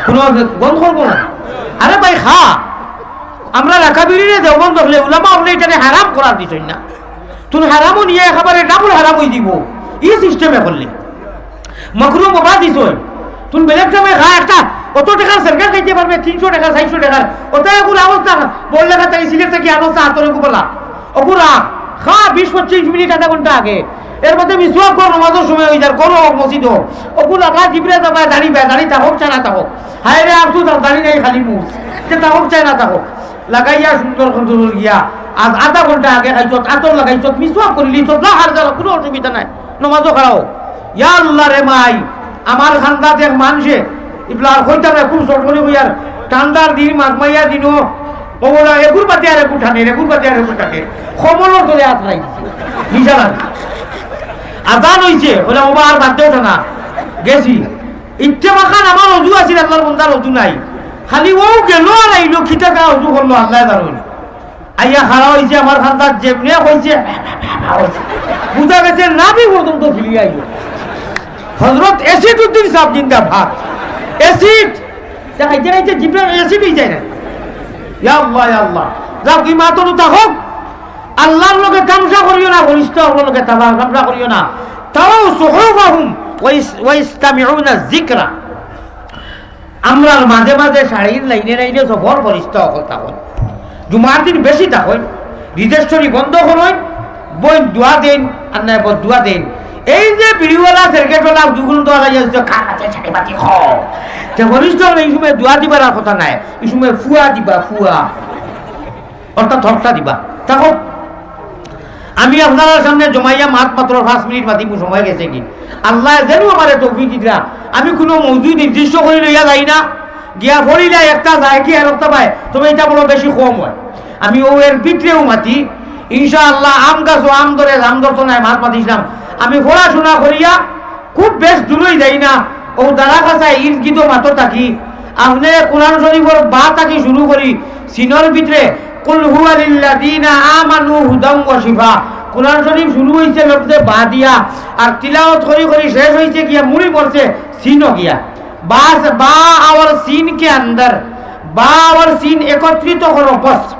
কোনো বন্ধ করবো না। আরে ভাই, খা। আমরা রাখাবিরিরে দেওবন্দ অকলে, উলামা অকলে ইটারে হারাম করার দিছইন না। তুই হারামও নিয়া একেবারে ডাবল হারাম অই দিব। ই সিস্টেমে করলে। মকরু বাবা দিছইন। তুই বেলেগ টাইমে খা একটা, অত টেকার সেরগেট খাইতে পারবে, তিনশো টেকা, চাইরশো টেকার। অত এগুর অবস্থা, বললে কথা এই সিলেট থাকি আনো চা তোর এগু বলা। অগুরা, খা বিশ পঁচিশ মিনিট, আধা ঘন্টা আগে। এর মধ্যে মিসওয়াক কর, নমাজর সময় অই যার, করো মসজিদো। অগুর লাগা জিবরে যাবায়, দাড়ি বায়, দাড়ি থাকউক, ছাড়া থাকউক। হায় রে, আর তো দাড়ি নাই, খালি মুছ। তে থাকউক, ছাড়া থাকউক। লাগাইয়া সুন্দর করে গিয়া, আজ আধা ঘন্টা আগে খাইছত, আতর লাগাইছত, মিসওয়াক করিলিছত, না হার জ্বালা, কুনু অসুবিধা নাই। নমাজো খাড়াও। ইয়া আল্লাহ রে মাই, আমার খান্দাত এক মানষে, ইবলা আর কইতাম না, খুব short করি কইয়ার, ঠান্ডার দিন, মাঘ মাইয়া দিনও, ও বলা, এগুর বাদে আর এগু টানে, এগুর বাদে আর এগু টানে। কমলর তলে আত নাই। নিশা লাগে। আজান অইছে, বলে, "ও বা, আর বাদ দেও না।" গেছি। ইত্তেফাকান আমার অজু আছিল, আল্লাহর বন্দার অজু নাই। খালি অউ গেল আর আইলো, কিতা কা অজু করলো, আল্লায় জানইন। আইয়া খাড়া অইছে, আমার খান্দাত যেমনে কইছে, বুঝা গেছে নাভি পর্যন্ত ফুলিয়া আইলো। হযরত এসিড উদ্দিন সাহেব জিন্দাবাদ। এসিড। তা খাইতে খাইতে জিব্রার এসিড অই যায় না। ইয়া আল্লাহ, ইয়া আল্লাহ। যাও, কি মাতনু তা হোক। আল্লাহর লগে তামশা করিও না, ফিরিস্তা অকলর লগে তামা-, তামশা করিও না। তারাউ সুহুফাহুম ওয়া ইস-, ওয়া ইস্তামিউনা যিকরা। আমরার মাঝে মাঝে সারির লাইনে লাইনে সফর ফিরিস্তা অকল থাকইন। জুমার দিন বেশি থাকইন। রিজেস্টরি বন্ধ করইন, বইন দোয়া দেইন, আর নায় বদদোয়া দেইন। এই যে বিড়িওয়ালা, সিগারেটওয়ালা, দুগুণ দোয়া লাগে, যে কার কাছে সারি বাতি খ। তে ফিরিস্তা অকল এই সময় দোয়া দিবার আর কথা নাই, এই সময় ফুয়া দিবা, ফুয়া। অর্থাৎ হকটা দিবা। দেখো, আমি আপনারার সামনে জমাইয়া মাত মাত্র পাঁচ মিনিট মাতিমু, সময় গেছে কি? আল্লায় যেন আমারে তৌফিক দিতরা, আমি কুনু মৌজু নির্দিষ্ট করি লইয়া যাই না, গিয়া পড়িলা একটা যায় কি আর একটা পায়, তবে ইটা বড় বেশি কম অয়। আমি অউ এর ভিতরেউ মাতি, ইনশাআল্লাহ, আম গাছো আম ধরে, আম ধরতো নায়, মাত মাতিছিলাম। আমি পড়াশোনা করিয়া খুব বেশ দূরই যাই না, অউ দারাখাছা ইর্দ গির্দ মাতো থাকি। আপনে কোরআন শরীফর বা থাকি শুরু করি, সিনর ভিতরে কুল হুয়া লিল্লাযীনা আমানু হুদাও ওয়া শিফা। কোরআন শরীফ শুরু অইছে লফজে বা দিয়া, আর তিলাওয়াত করি করি শেষ অইছে গিয়া মুড়ি পড়ছে সিনো গিয়া। বাস, বা আর সিন কে আন্দর, বা আর সিন একত্রিত করো, বাস।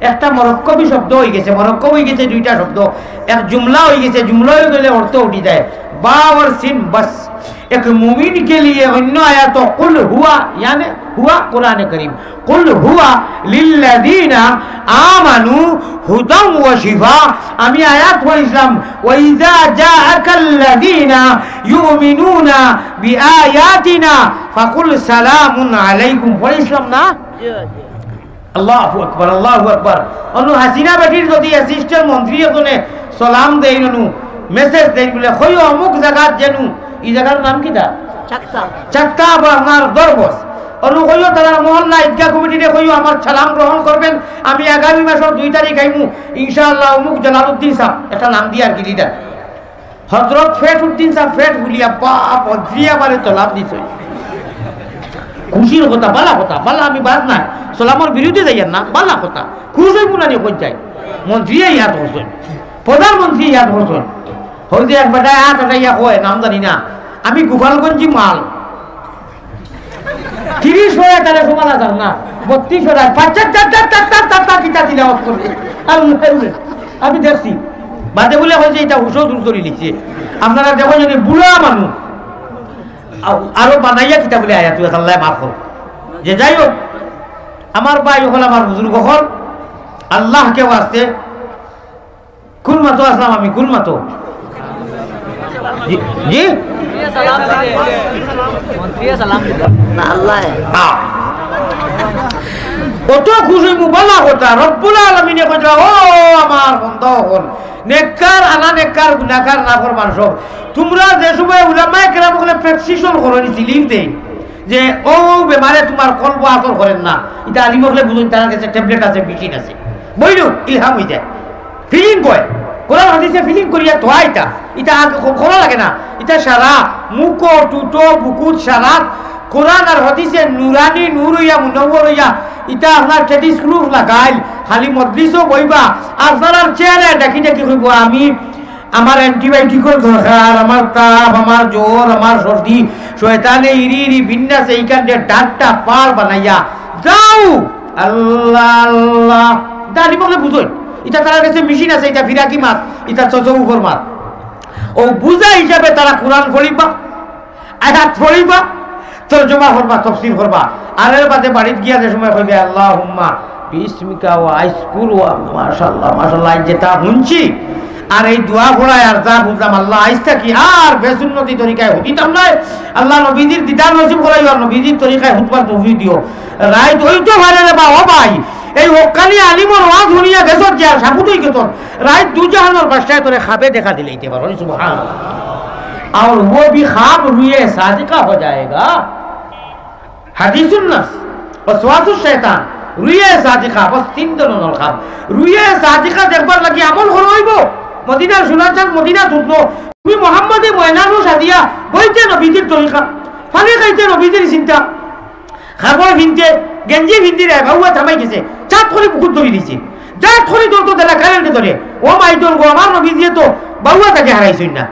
একটা মরক্কবি শব্দ অই গেছে, মরক্কব অই গেছে দুইটা শব্দ, এক জুমলা অই গেছে, জুমলা অই গেলে অর্থ উঠি যায়। বা আর সিন বাস। এক মুমিন কে লিয়ে অন্য আয়াত কুল হুয়া, ইয়ানি হুয়া কোরআনে করিম। কুল হুয়া লিল্লাযীনা আমানু হুদাও ওয়া শিফা। আমি আয়াত পড়ছিলাম, ওয়া ইযা জাআকাল্লাযীনা ইউমিনুনা বিআয়াতিনা ফাকুল সালামুন আলাইকুম। পড়ছিলাম না? আল্লাহু আকবার, আল্লাহু আকবার। অনু হাসিনা বেটির যদি অ্যাসিস্ট্যান্ট মন্ত্রী এজনে সালাম দেইন, অনু মেসেজ দেইন বুলে, "কইও অমুক জাগাত যেনু", ই জাগার নাম কিতা? চাক্তা। চাক্তা বা আপনার দরবস। অনু কইও তারার মহল্লা ঈদগাহ কমিটিরে কইও, "আমার সালাম গ্রহণ করবেন, আমি আগামী মাসর দুই তারিখ আইমু, ইনশাআল্লাহ, অমুক জালালউদ্দিন সাহেব", একটা নাম দিয়া আর কি, লিডার। হযরত ফেট উদ্দিন সাহেব ফেট ফুলিয়া বাপ হজরিয়া বারে তলাপ দিছে। খুশির কথা, বালা কথা, বালা, আমি বাদ নাই, সালামর বিরুদ্ধে যাইয়ার না, বালা কথা। খুশ অইমু না নি, কই যাই? মন্ত্রীয়ে ইয়াদ করছইন, প্রধানমন্ত্রী ইয়াদ করছইন। হইতে এক বেটায় আত আটাইয়া কয়, নাম জানি না, "আমি গোপালগঞ্জি মাল।" তিরিশ অয় তারে সমান আজান না, বত্রিশ অয়, পাঁচ চার চার চার চার চার চার চার কিতা তিলাওয়াত করে। আল্লাহ, আমি দেখছি। বাদে বুলে কইছে, "ইটা হুশো দূর করি নিছে।" আপনারা দেখো যদি বুড়া মানুষ, আ-, আরো বানাইয়া কিতা বুলে আয়াত, তুই আল্লাহ মাফ করো। যে যাই হোক, আমার ভাই অকল, আমার বুজুর্গ অকল, আল্লাহকে ওয়াস্তে কুন মাতো আছলাম আমি, কুন মাতো? জি, জি? মন্ত্রীয়ে সালাম দিতা। না, আল্লাহ। হ্যাঁ। অত খুশি মুবালা কথা, রব্বুল আলামিনে কইতরা, "ও আমার বন্দা অকল, নেককার, আনা নেককার, গুনাহগার, নাফরমান সব, তুমরা যে সময় উলামায়ে কেরাম অকলে প্রেসক্রিপশন করইন, লিভ দেইন, যে ও বেমারে তুমার কলবো আসর করের না, ইতা আলিম অকলে বুঝইন, তারার গেছে ট্যাবলেট আছে, মেশিন আছে, বইলো ইলহাম অই যায়।" ফিলিং কয়, কোরআন হাদিসে ফিলিং করিয়া থোয়া ইতা, ইতা আগে খ-, খোলা লাগে না, ইতা সারা, মুখো, টুটো, বুকুত সারা, কোরআন আর হাদিসে নুরানি, নূর অইয়া, মুনব্বর অইয়া, ইতা আপনার টেটিস প্রুফ লাগাইল, খালি মজলিসও বইবা, আপনার আর চেহারায় ডাকি ডাকি কইবো, "আমি, আমার অ্যান্টিবায়োটিকর দরকার, আমার তাপ, আমার জ্বর, আমার সর্দি, শয়তানে ইরি ইরি বিন্যাসে এইখানটা ডাক্তার পার বানাইয়া, যাও।" আল্লাহ, আল্লাহ। ইতা আলিম অকলে বুঝইন। ইতা তারার গেছে মেশিন আছে, ইতা ফিরাকি মাত, ইতা তসৌফর মাত। ও বুঝা হিসাবে তারা কোরআন পড়িবা, আয়াত পড়িবা, তর্জমা করবা, তফসির করবা। আর এর বাদে বাড়িত গিয়া যে সময় কইবে, "আল্লাহুম্মা বিসমিকা ওয়া আইজকুর ওয়া, মাশাআল্লাহ, মাশাআল্লাহ, আইজ যেটা হুনছি, আর এই দোয়া পড়ায় আর যা বুঝলাম, আল্লাহ, আইজ থাকি আর বেসুন্নতি তরিকায় হুদিতাম নায়। আল্লাহ নবীজির দিদার নসিব করাইও, আর নবীজির তরিকায় হুদবার তৌফিক দিও। রাইত অইতো পারে রে বা, ও ভাই, এই হক্কানি আলিমর ওয়াজ হুনিয়া গেছত যে আর সাবুত অই গেছত, রাইত দুজাহানর বাদশায় তোরে খাবে দেখা দিলাইতে পারো, সুবহানাল্লাহ। আর ও ভি খাব রুয়ে সাদিকা হো জায়েগা। হাদিসুন নাফস, ওয়াসওয়াসুশ শয়তান, রুয়ে সাদিকা, বস তিন ধরনর খাব। রুয়ে সাদিকা দেখবার লাগি আমল করা অইবো। মদিনার সোনার চান মদিনাত উঠলো। তুমি মোহাম্মদে ময়নানু সাদিয়া বইতে নবীজির তরিকা। পানি খাইতে নবীজির চিন্তা। খাবর ফিনতে, গেঞ্জি ফিনতে রে, বাউয়া থামাই গেছে। চাঁদ করি বুকুত ধরি দিছে। চাঁদ করি ধরতো তারা কারেন্টে ধরে। ও মাই তোর গো, আমার নবীজিয়ে তো বাউয়া তাকে হারাইছইন না।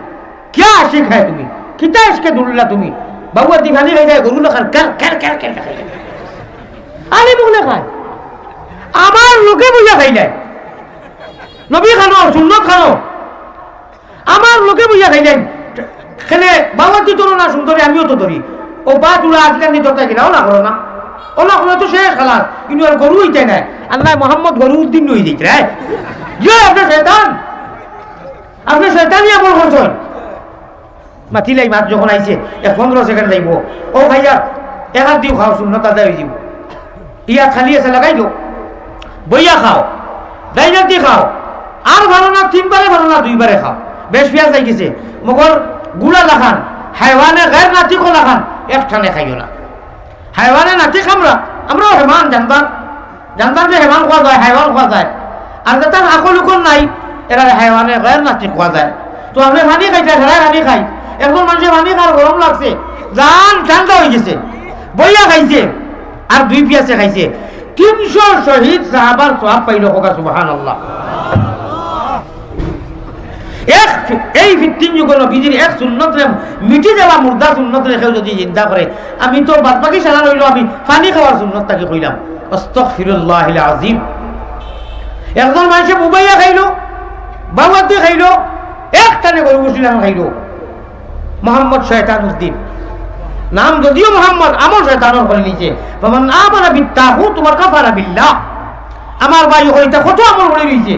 কিয়া আশিক হায় তুমি? কিতা আশকে দুললা তুমি? বাবু আদি ফানি খাই যায়, গরু লাখান কার, কার, কার, কার, কার, কার। আরে মুখ না খায়। আমার লগে বইয়া খাইলাই। নবী খানো, সুন্নত খানো। আমার লগে বইয়া খাইলাই। খেলে বাবু আদি তোর না সুন্দরী, আমিও তো ধরি। ও বা তোরা আজকাল নি ধরতে গেলা, ও না করো না। ও না করো তো শেষ খালাস। ইনু আর গরু হইতে নাই। আল্লাহ মোহাম্মদ গরু উদ্দিন হয়ে যাইতে রে। ইয়ে আপনার শয়তান। আপনি শয়তানি আমল করছেন। মাতিলাই মাত যখন আইছে, এক পনেরো সেকেন্ড যাইব। ও ভাইয়া, এক হাত দিও খাও, সুন্নত আদায় হয়ে যাব। ইয়া খালি আছে, লাগাই দিও। বইয়া খাও, ডাইনাতি খাও। আর ভালো না, তিনবারে ভালো না, দুইবারে খাও। বেশ পিয়াস লাগি গেছে। মগর গুলা লাখান, হাইওয়ানে গায়ের নাতিকো লাখান, এক টানে খাইও না। হাইওয়ানে নাতিক আমরা, আমরাও হেমান জানতাম। জানতাম যে হেমান খাওয়া যায়, হাইওয়ান খাওয়া যায়। আর যেটা আকল উকল নাই, এরা হাইওয়ানে গায়ের নাতিক খাওয়া যায়। তো আপনি পানি খাইতে, সারায় পানি খাই। একজন মানুষের পানি খাওয়ার গরম লাগছে, জান ঠান্ডা হয়ে গেছে, বইয়া খাইছে, আর দুই পিয়াসে খাইছে। তিনশো শহীদ সাহাবার সওয়াব পাইল, হোক সুবহানাল্লাহ। এক, এই ফিফটিন যুগ নবীজির এক সুন্নত রে, মিটি যাওয়া মুর্দা সুন্নত রে কেউ যদি চিন্তা করে, আমি তো বাদ বাকি সারা রইল, আমি পানি খাওয়ার সুন্নত তাকে কইলাম। আস্তাগফিরুল্লাহিল আযীম। একজন মানুষে বুবাইয়া খাইলো, বাউয়াতে খাইলো, এক টানে গরু বসিলাম খাইলো। মোহাম্মদ শয়তান উদ্দিন। নাম যদিও মোহাম্মদ, আমল শয়তানর করে নিছে। ফামান আমানা বিত তাগুত ওয়া কাফারা বিল্লাহ। আমার ভাই হইতা কত আমল করে নিছে।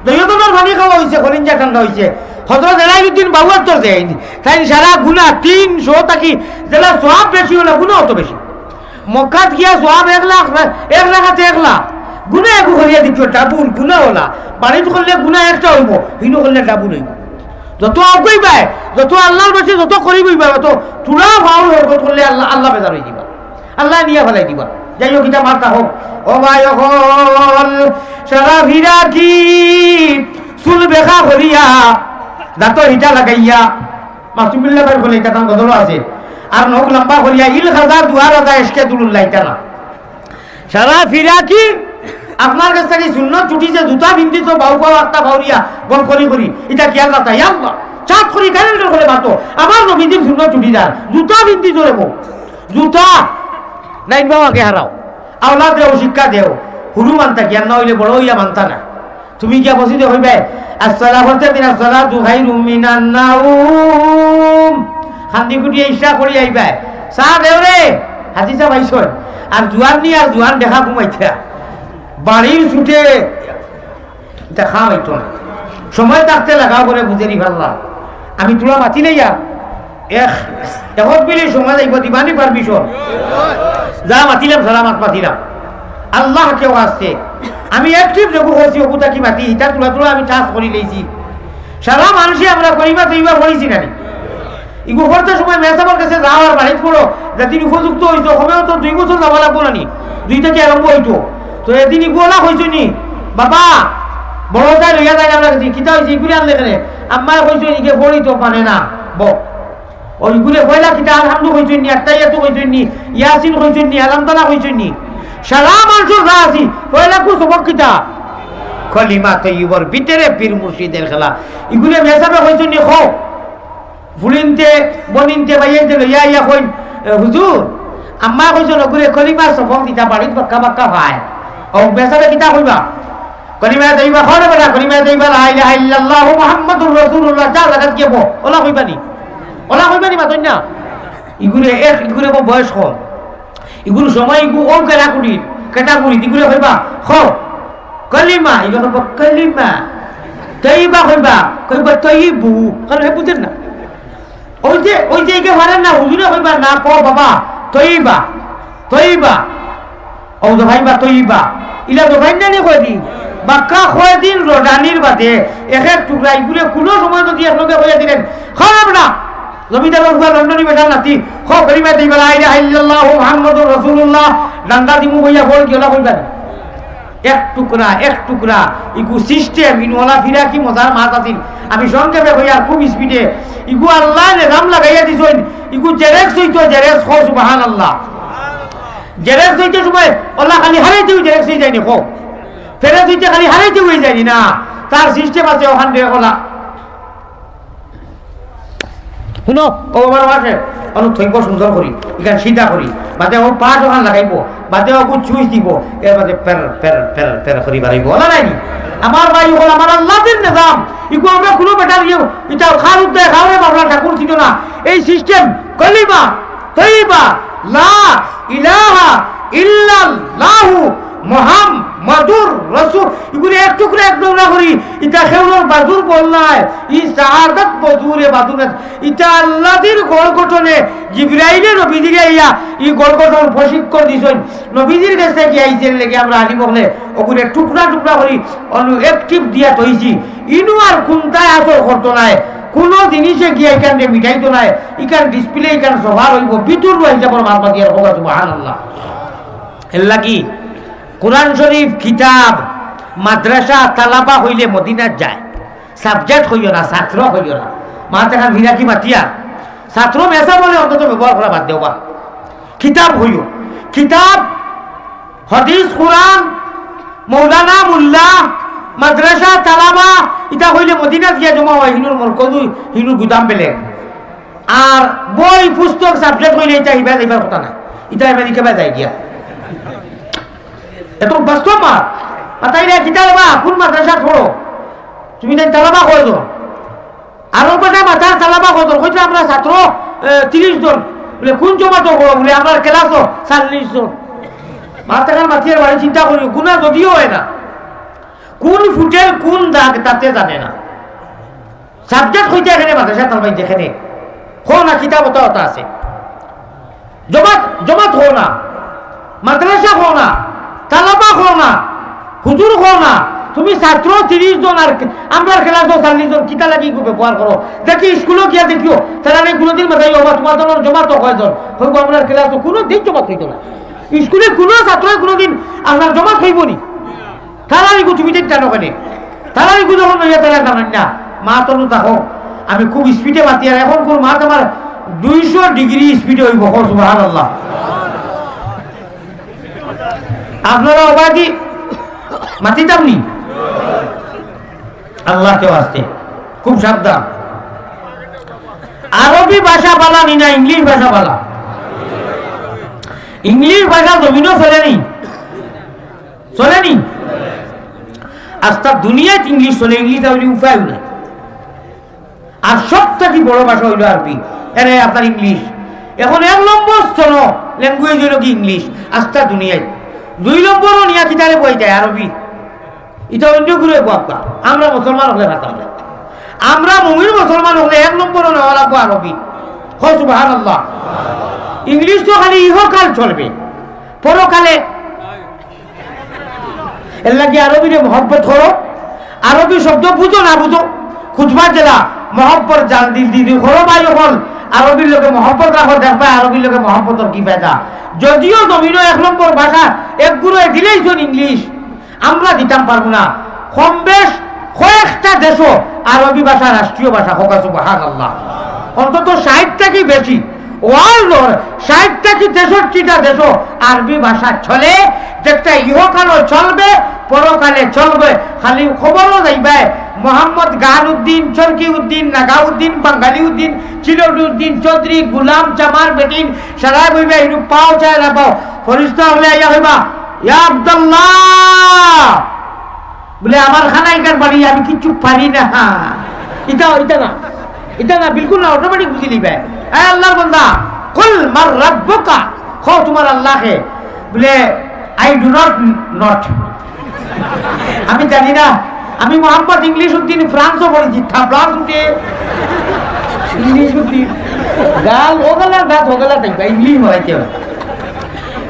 দুইজনের পানি খাওয়া হইছে, কলিঞ্জা ঠান্ডা হইছে। হযরত এলাইউদ্দিন বাউয়াত্তর দেয়নি। তাই সারা গুনা তিনশো থাকি যেলা সওয়াব বেশি হলো, গুনা অত বেশি। মক্কাত গিয়া সওয়াব এক লাখ, এক লাখাতে এক লাখ। গুনা একু করিয়া দিছো, ডাবল গুনা ওলা। বাড়িত করলে গুনা একটা হইব, হিনো করলে ডাবল হইব। যত আগুইবায়, যত আল্লাহর বাসে, যত করিবইবায়, তত থুড়া ফাউল হরকত করলে আল্লাহ, আল্লাহ বেজার হয়ে দিবা, আল্লাহ নিয়া ফেলাই দিবা। যাই হোক, ইটা মাথা হোক। ও ভাই, অকল সারা ফিরাকি চুল বেকা করিয়া, দাঁত হিটা লাগাইয়া, মাসুমিল্লা ভাইর ফলে ইটা তান গজল আছে। আর নখ লম্বা করিয়া, ইল খাজা দুয়ার আদা এসকে দুলুল্লাহ, ইটা না। সারা ফিরাকি আপনার কাছ থেকে সুন্নত ছুটি যে জুতা পিন্দিছো, বাউ পাও আত্মা বাউরিয়া, গম করি করি, ইটা কি আল্লাহ তাই আল্লাহ? চাঁদ করি কারেন্টের করে মাতো, আমার নবীজির সুন্নত ছুটি যার, জুতা পিন্দিছো রে বউ, জুতা। নাইন বাবা আগে হারাও, আওলাদ দেও, শিক্ষা দেও, হুরু মানতা কি আর না হইলে বড় হইয়া মানতা না। তুমি গিয়া মসজিদে কইবায়, "আসসালাতু খাইরুম মিনান নাউম।" খান্দি কুটি ইশা করি আইবায়। চা দেও রে, হাজি সাহেব আইছইন। আর জুয়ান নি আর জুয়ান দেখা ঘুমাইতা। বাড়ির ছুটে দেখা হইতো না। সময় থাকতে লাগাও করে বুঝে নি পারলাম। আমি তোরা মাতি লইয়া এক, এক মিনিট সময় লাগবো, দিবানি পারমিশন? যা মাতিলাম, সারা মাত মাতিলাম। আল্লাহ কেউ আছে। আমি এক ট্রিপ দেখো করছি, ওগুতা কি মাতি, ইটা তুলা তুলা আমি টাচ করি লইছি। সারা মানুষে আমরা করিবা তো ইবা করিছি না নি? ইগু করতে সময় মেসাবর কাছে যাও আর বাড়িত পড়ো, যেদিন উপযুক্ত হইতো, কমেও তো দুই বছর যাওয়া লাগবো না নি? দুই থেকে আরম্ভ হইতো। তো এদিন ইগু ওলা কইছো নি, "বাবা, বড় তাই লইয়া যাই আমরা গেছি, কিতা হইছে, ইগুলি আনলে কেনে?" আম্মায় কইছো, "ইগে পড়ি তো পারে না, ব।" ওই গুলে পয়লা কিতা আলহামদু কইছইন নি, আত্তাহিয়াতু কইছইন নি, ইয়াসিন কইছইন নি, আলাম তালা কইছইন নি। সারা মানুষর যা আছি, পয়লা কু সবক কিতা? কলিমা তৈয়বর ভিতরে পীর মুর্শিদের খেলা। ইগুলে মেসাবে কইছইন নি, খো। ফুলিনতে, বনিনতে, বাইয়াইতে লইয়া আইয়া কইন, "এ, হুজুর, আম্মা কইছইন, ওগুলে কলিমা সবক দিতা বাড়িত বাক্কা বাক্কা ভাই।" ও মেসাবে কিতা কইবা? কলিমা তৈয়বা, খো রে বেটা, কলিমা তৈয়বা, লা ইলাহা ইল্লাল্লাহু মুহাম্মাদুর রাসূলুল্লাহ, যা জাগাত গিয়া বো। ওলা কইবা নি? ওলা কইবা নি মাতইন না? ইগুরে এক, ইগুরে বো বয়স কম। ইগুর সময় ইগু ও কেরা কুটির। ক্যাটাগরি, ইগুরে কইবা, কও, কলিমা, ইগুরে কইবা, কলিমা। তৈবা কইবা, কইবা, তৈবু। কারণ হে বুঝের না। ওই যে, ওই যে ইগে পারের না, হুজুরে কইবা, না, কও বাবা, তৈবা, তইবা। ও তো ভাই বা তৈবা। ইলা তো ভাই না নি কয়দিন। বাক্কা কয়দিন রডানির বাদে এক এক টুকরা ইগুরে কুনু সময় যদি একলগে কইয়া দিলেন, খারাপ না। জমিদার ওর ফুয়া লন্ডনী বেটার নাতি, খ কলিমা তৈবা, লা ইলাহা ইল্লাল্লাহু মুহাম্মাদুর রাসূলুল্লাহ, ডান্ডা দিমু বইয়া বল গিয়া কইবা নি। এক টুকরা, এক টুকরা, ইগু system, ইনু ওলা ফিরা কি মজার মাত আছিল। আমি সংক্ষেপে কই আর খুব speed-এ, ইগু আল্লায় নিজাম লাগাইয়া দিছইন, ইগু জেরেক্স অইতো, জেরেক্স, কও সুবহানাল্লাহ। জেরেক্স অইতে সময় ওলা খালি হারাইতেউ জেরেক্স অই যায়নি, কও। ফেরেক্স অইতে খালি হারাইতেউ অই যায়নি না, তার system আছে ওখান দিয়া ওলা। হুনো, ও বাবার মাসে অনু থইব সুন্দর করি, ইখান সিধা করি, বাদে ও পাশ ওখান লাগাইব, বাদে ও কুচ চুইচ দিব, এর বাদে পের, পের, পের, পের করি বাড়াইব। ওলা নাইনি? আমার ভাই, ওখান আমার আল্লাহর নিজাম। ইগু আমরা কুনু বেটার ইয়ে, ইটা খার উদ্দে খাওয়ারে বাবলা ঠাকুর ছিল না। এই system, কলিমা, তৈবা, লা ইলাহা ইল্লাল্লাহু মুহাম্মাদুর রাসূল। ইগুরে এক টুকরা এক টুকরা করি, ইটা কেউরর বাজুর বল নায়, ই শাহাদাত বজুরে বাজু না। ইটা আল্লাদির গড় গঠনে জিবরাইলে নবীজিরে আইয়া ই গড় গঠন প্রশিক্ষণ দিছইন। নবীজির গেছে গিয়া আইছে লেগে আমরা আলিম অকলে ওগুরে টুকরা টুকরা করি অনু active দিয়া থইছি। ইনু আর কুনটায় আসর করতো নায়, কুনু জিনিসে গিয়া ইখানরে মিটাইতো নায়, ইখান display, ইখান সবার অইব, ভিতর রুয়া হিসাবর মারফত ইয়ার হোক, সুবহানাল্লাহ। এর লাগি কোরআন শরীফ, কিতাব, মাদ্রাসা, তালাবা হইলে মদিনাত যায়। Subject হইও না, ছাত্র হইও না। মাত এখান ফিরা কি মাতিয়া? ছাত্র মেসা বলে অন্তত ব্যবহার করা বাদ দেও বা। কিতাব হইও। কিতাব, হাদিস, কোরআন, মৌলানা, মোল্লা, মাদ্রাসা, তালাবা, ইটা হইলে মদিনাত গিয়া জমা হয়, হিনুর মরকজ, হিনুর গুদাম বেলে। আর বই, পুস্তক, subject হইলে ইটা ইবা যাইবার কথা না। ইটা আমেরিকা বা যায় গিয়া। এত বাস্তব মাত। আর তাই না, কিতা রে বা, কোন মাদ্রাসাত পড়ো? তুমি তাই তালাবা কয়জন? আর ওর কথা মাথার তালাবা কয়জন? কইছে, "আমরা ছাত্র, এ, তিরিশ জন।" বলে, "কোন জমাতো পড়ো?" বলে, "আমরার ক্লাসও চল্লিশ জন।" মাথার মাথিয়ার বাড়ি চিন্তা করি, গুনা যদিও হয় না। কোন ফুটের কোন দাগ তাতে জানে না। Subject হইতে এখানে মাদ্রাসা তালবাই যেখানে। হো না, কিতাব ওটা ওটা আছে। জমাত, জমাত হো না, মাদ্রাসা হো না, তালাবা হো না, হুজুর হো না, তুমি ছাত্র তিরিশ জন আর আমরার ক্লাসও চল্লিশ জন, কিতা লাগি ইগু ব্যবহার করো? দেখি স্কুলো গিয়া দেখিও, তারা নেই কোনোদিন মাথায় হবা, তোমার দলের জমাত তো কয়জন? হইব আমরার ক্লাসও কোনোদিন জমাত হইতো না। স্কুলে কোনো ছাত্রই কোনোদিন আপনার জমাত হইব নি? তারা ইগু তুমি দেখতে না কেনে? তারা ইগু যখন হইয়া তারা জানেন না, মা তনু তা হোক, আমি খুব speed-এ মাতি, আর এখন কোন মাত আমার দুইশো degree speed-এ হইব, কও সুবহানাল্লাহ। আপনারা অবাধি মাতিতাম নি? আল্লাহকে ওয়াস্তে খুব সাবধান। আরবি ভাষা বালা নি না ইংলিশ ভাষা বালা? ইংলিশ ভাষা জমিনও চলে নি, চলে নি? আস্তা দুনিয়াত ইংলিশ চলে, ইংলিশ না হইলে উপায় নাই। আর সব থাকি বড় ভাষা হইল আরবি, এরে আপনার ইংলিশ। এখন এক নম্বর স্তর language হইল কি ইংলিশ, আস্তা দুনিয়ায়। দুই নম্বরও নিয়া কিতারে বই যায় আরবি। ইটা অন্য গুরু বাক্কা, আমরা মুসলমান হকলে পারতাম না। আমরা মুমিন মুসলমান হকলে এক নম্বরও নেওয়া লাগবো আরবি। কও সুবহানাল্লাহ। ইংলিশ তো খালি ইহকাল চলবে, পরকালে এর লাগি আরবিরে মহব্বত করো। আরবি শব্দ বুঝো না বুঝো, খুতবা যেলা মহব্বত জান দিল দি দি করো ভাই অকল। আরবির লগে মহব্বত রাখো, দেখবা আরবির লগে মহব্বতর কি ফায়দা। যদিও জমিনো এক নম্বর ভাষা এক গুরুয়ে দিলাইছইন ইংলিশ, আমরা দিতাম পারবো না। কম বেশ কয়েকটা দেশো আরবি ভাষা রাষ্ট্রীয় ভাষা, কও সুবহানাল্লাহ। অন্তত ষাইট থাকি বেশি। World-র ষাইট থাকি তেষট্টিটা দেশো আরবি ভাষা চলে, যেটা ইহকালও চলবে, পরকালে চলবে। খালি খবরও যাইবায়, মোহাম্মদ গান উদ্দিন, চরকি উদ্দিন, নাগা উদ্দিন, বাঙালি উদ্দিন, চিলট উদ্দিন, চৌধুরী, গুলাম, চামার, বেটিন, সারায় বইবা, হিরু পাও চায় না পাও। ফরিস্তা হকলে আইয়া কইবা, "ইয়া আব্দুল্লাহ।" বলে, "আমার খানাইকার বাড়ি, আমি কিচ্ছু পারি না।" ইটা, ইটা না, ইটা না, বিলকুল না, automatic বুঝি লিবে। এ আল্লাহর বান্দা, "কুল মান রাব্বুকা", কও তোমার আল্লাহকে। বলে, I do not not। আমি জানি না। আমি মোহাম্মদ ইংলিশ উদ্দিন ফ্রান্সও পড়ছি, থাবড়া ছুটে ইংলিশ উদ্দিন। গাল ওগুলা, গাছ ওগুলা দেখবা, ইংলিশ মারাইতে হবে।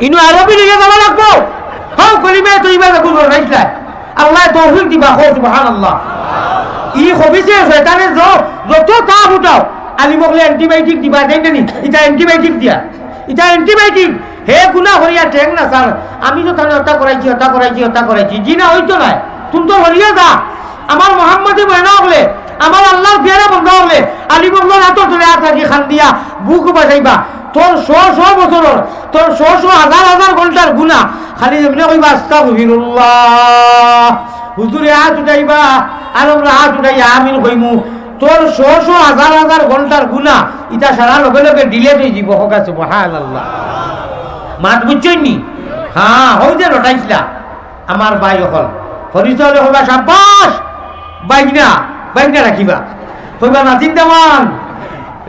ইনু আরবি লিখে দেওয়া লাগবো। হ্যাঁ, কলিমায় তো ইবার দেখুন, রাইটলাই। আল্লাহ তৌফিক দিবা, হো সুবহানাল্লাহ। ই খবিসে শয়তানে য-, যত তাপ উঠাও, আলিম অকলে অ্যান্টিবায়োটিক দিবা, দেন নি? ইটা অ্যান্টিবায়োটিক দিয়া, ইটা অ্যান্টিবায়োটিক। হে গুনা করিয়া ঠেং না স্যার, আমি তো তাহলে হত্যা করাইছি, হত্যা করাইছি, হত্যা করাইছি। জি না, হইতো না। তুমি তো হরিয়া যা। আমার মোহাম্মদী ময়না অকলে, আমার আল্লাহর পিয়ারা বন্ধা অকলে, আলিম অকলর আতর ধরে আর থাকি খান দিয়া বুক বাজাইবা। তোর শ শ বছরর, তোর শ শ হাজার হাজার ঘন্টার গুনা, খালি এমনি কইবা, "আস্তাগফিরুল্লাহ।" হুজুরে আত উঠাইবা, আর আমরা আত উঠাইয়া আমিন কইমু। তোর শ শ হাজার হাজার ঘন্টার গুনা, ইটা সারা লগে লগে ডিলেট অই যিবো। হকা সুবহানাল্লাহ। মাত বুঝছইন নি? হ্যাঁ, হউ যে রটাইছলা। আমার ভাই অকল, ফরিস্তা অকলে কইবা, "সাব্বাস, বাইগনা, বাইগনা রাখিবা।" কইবা, "নাতিন দেওয়ান,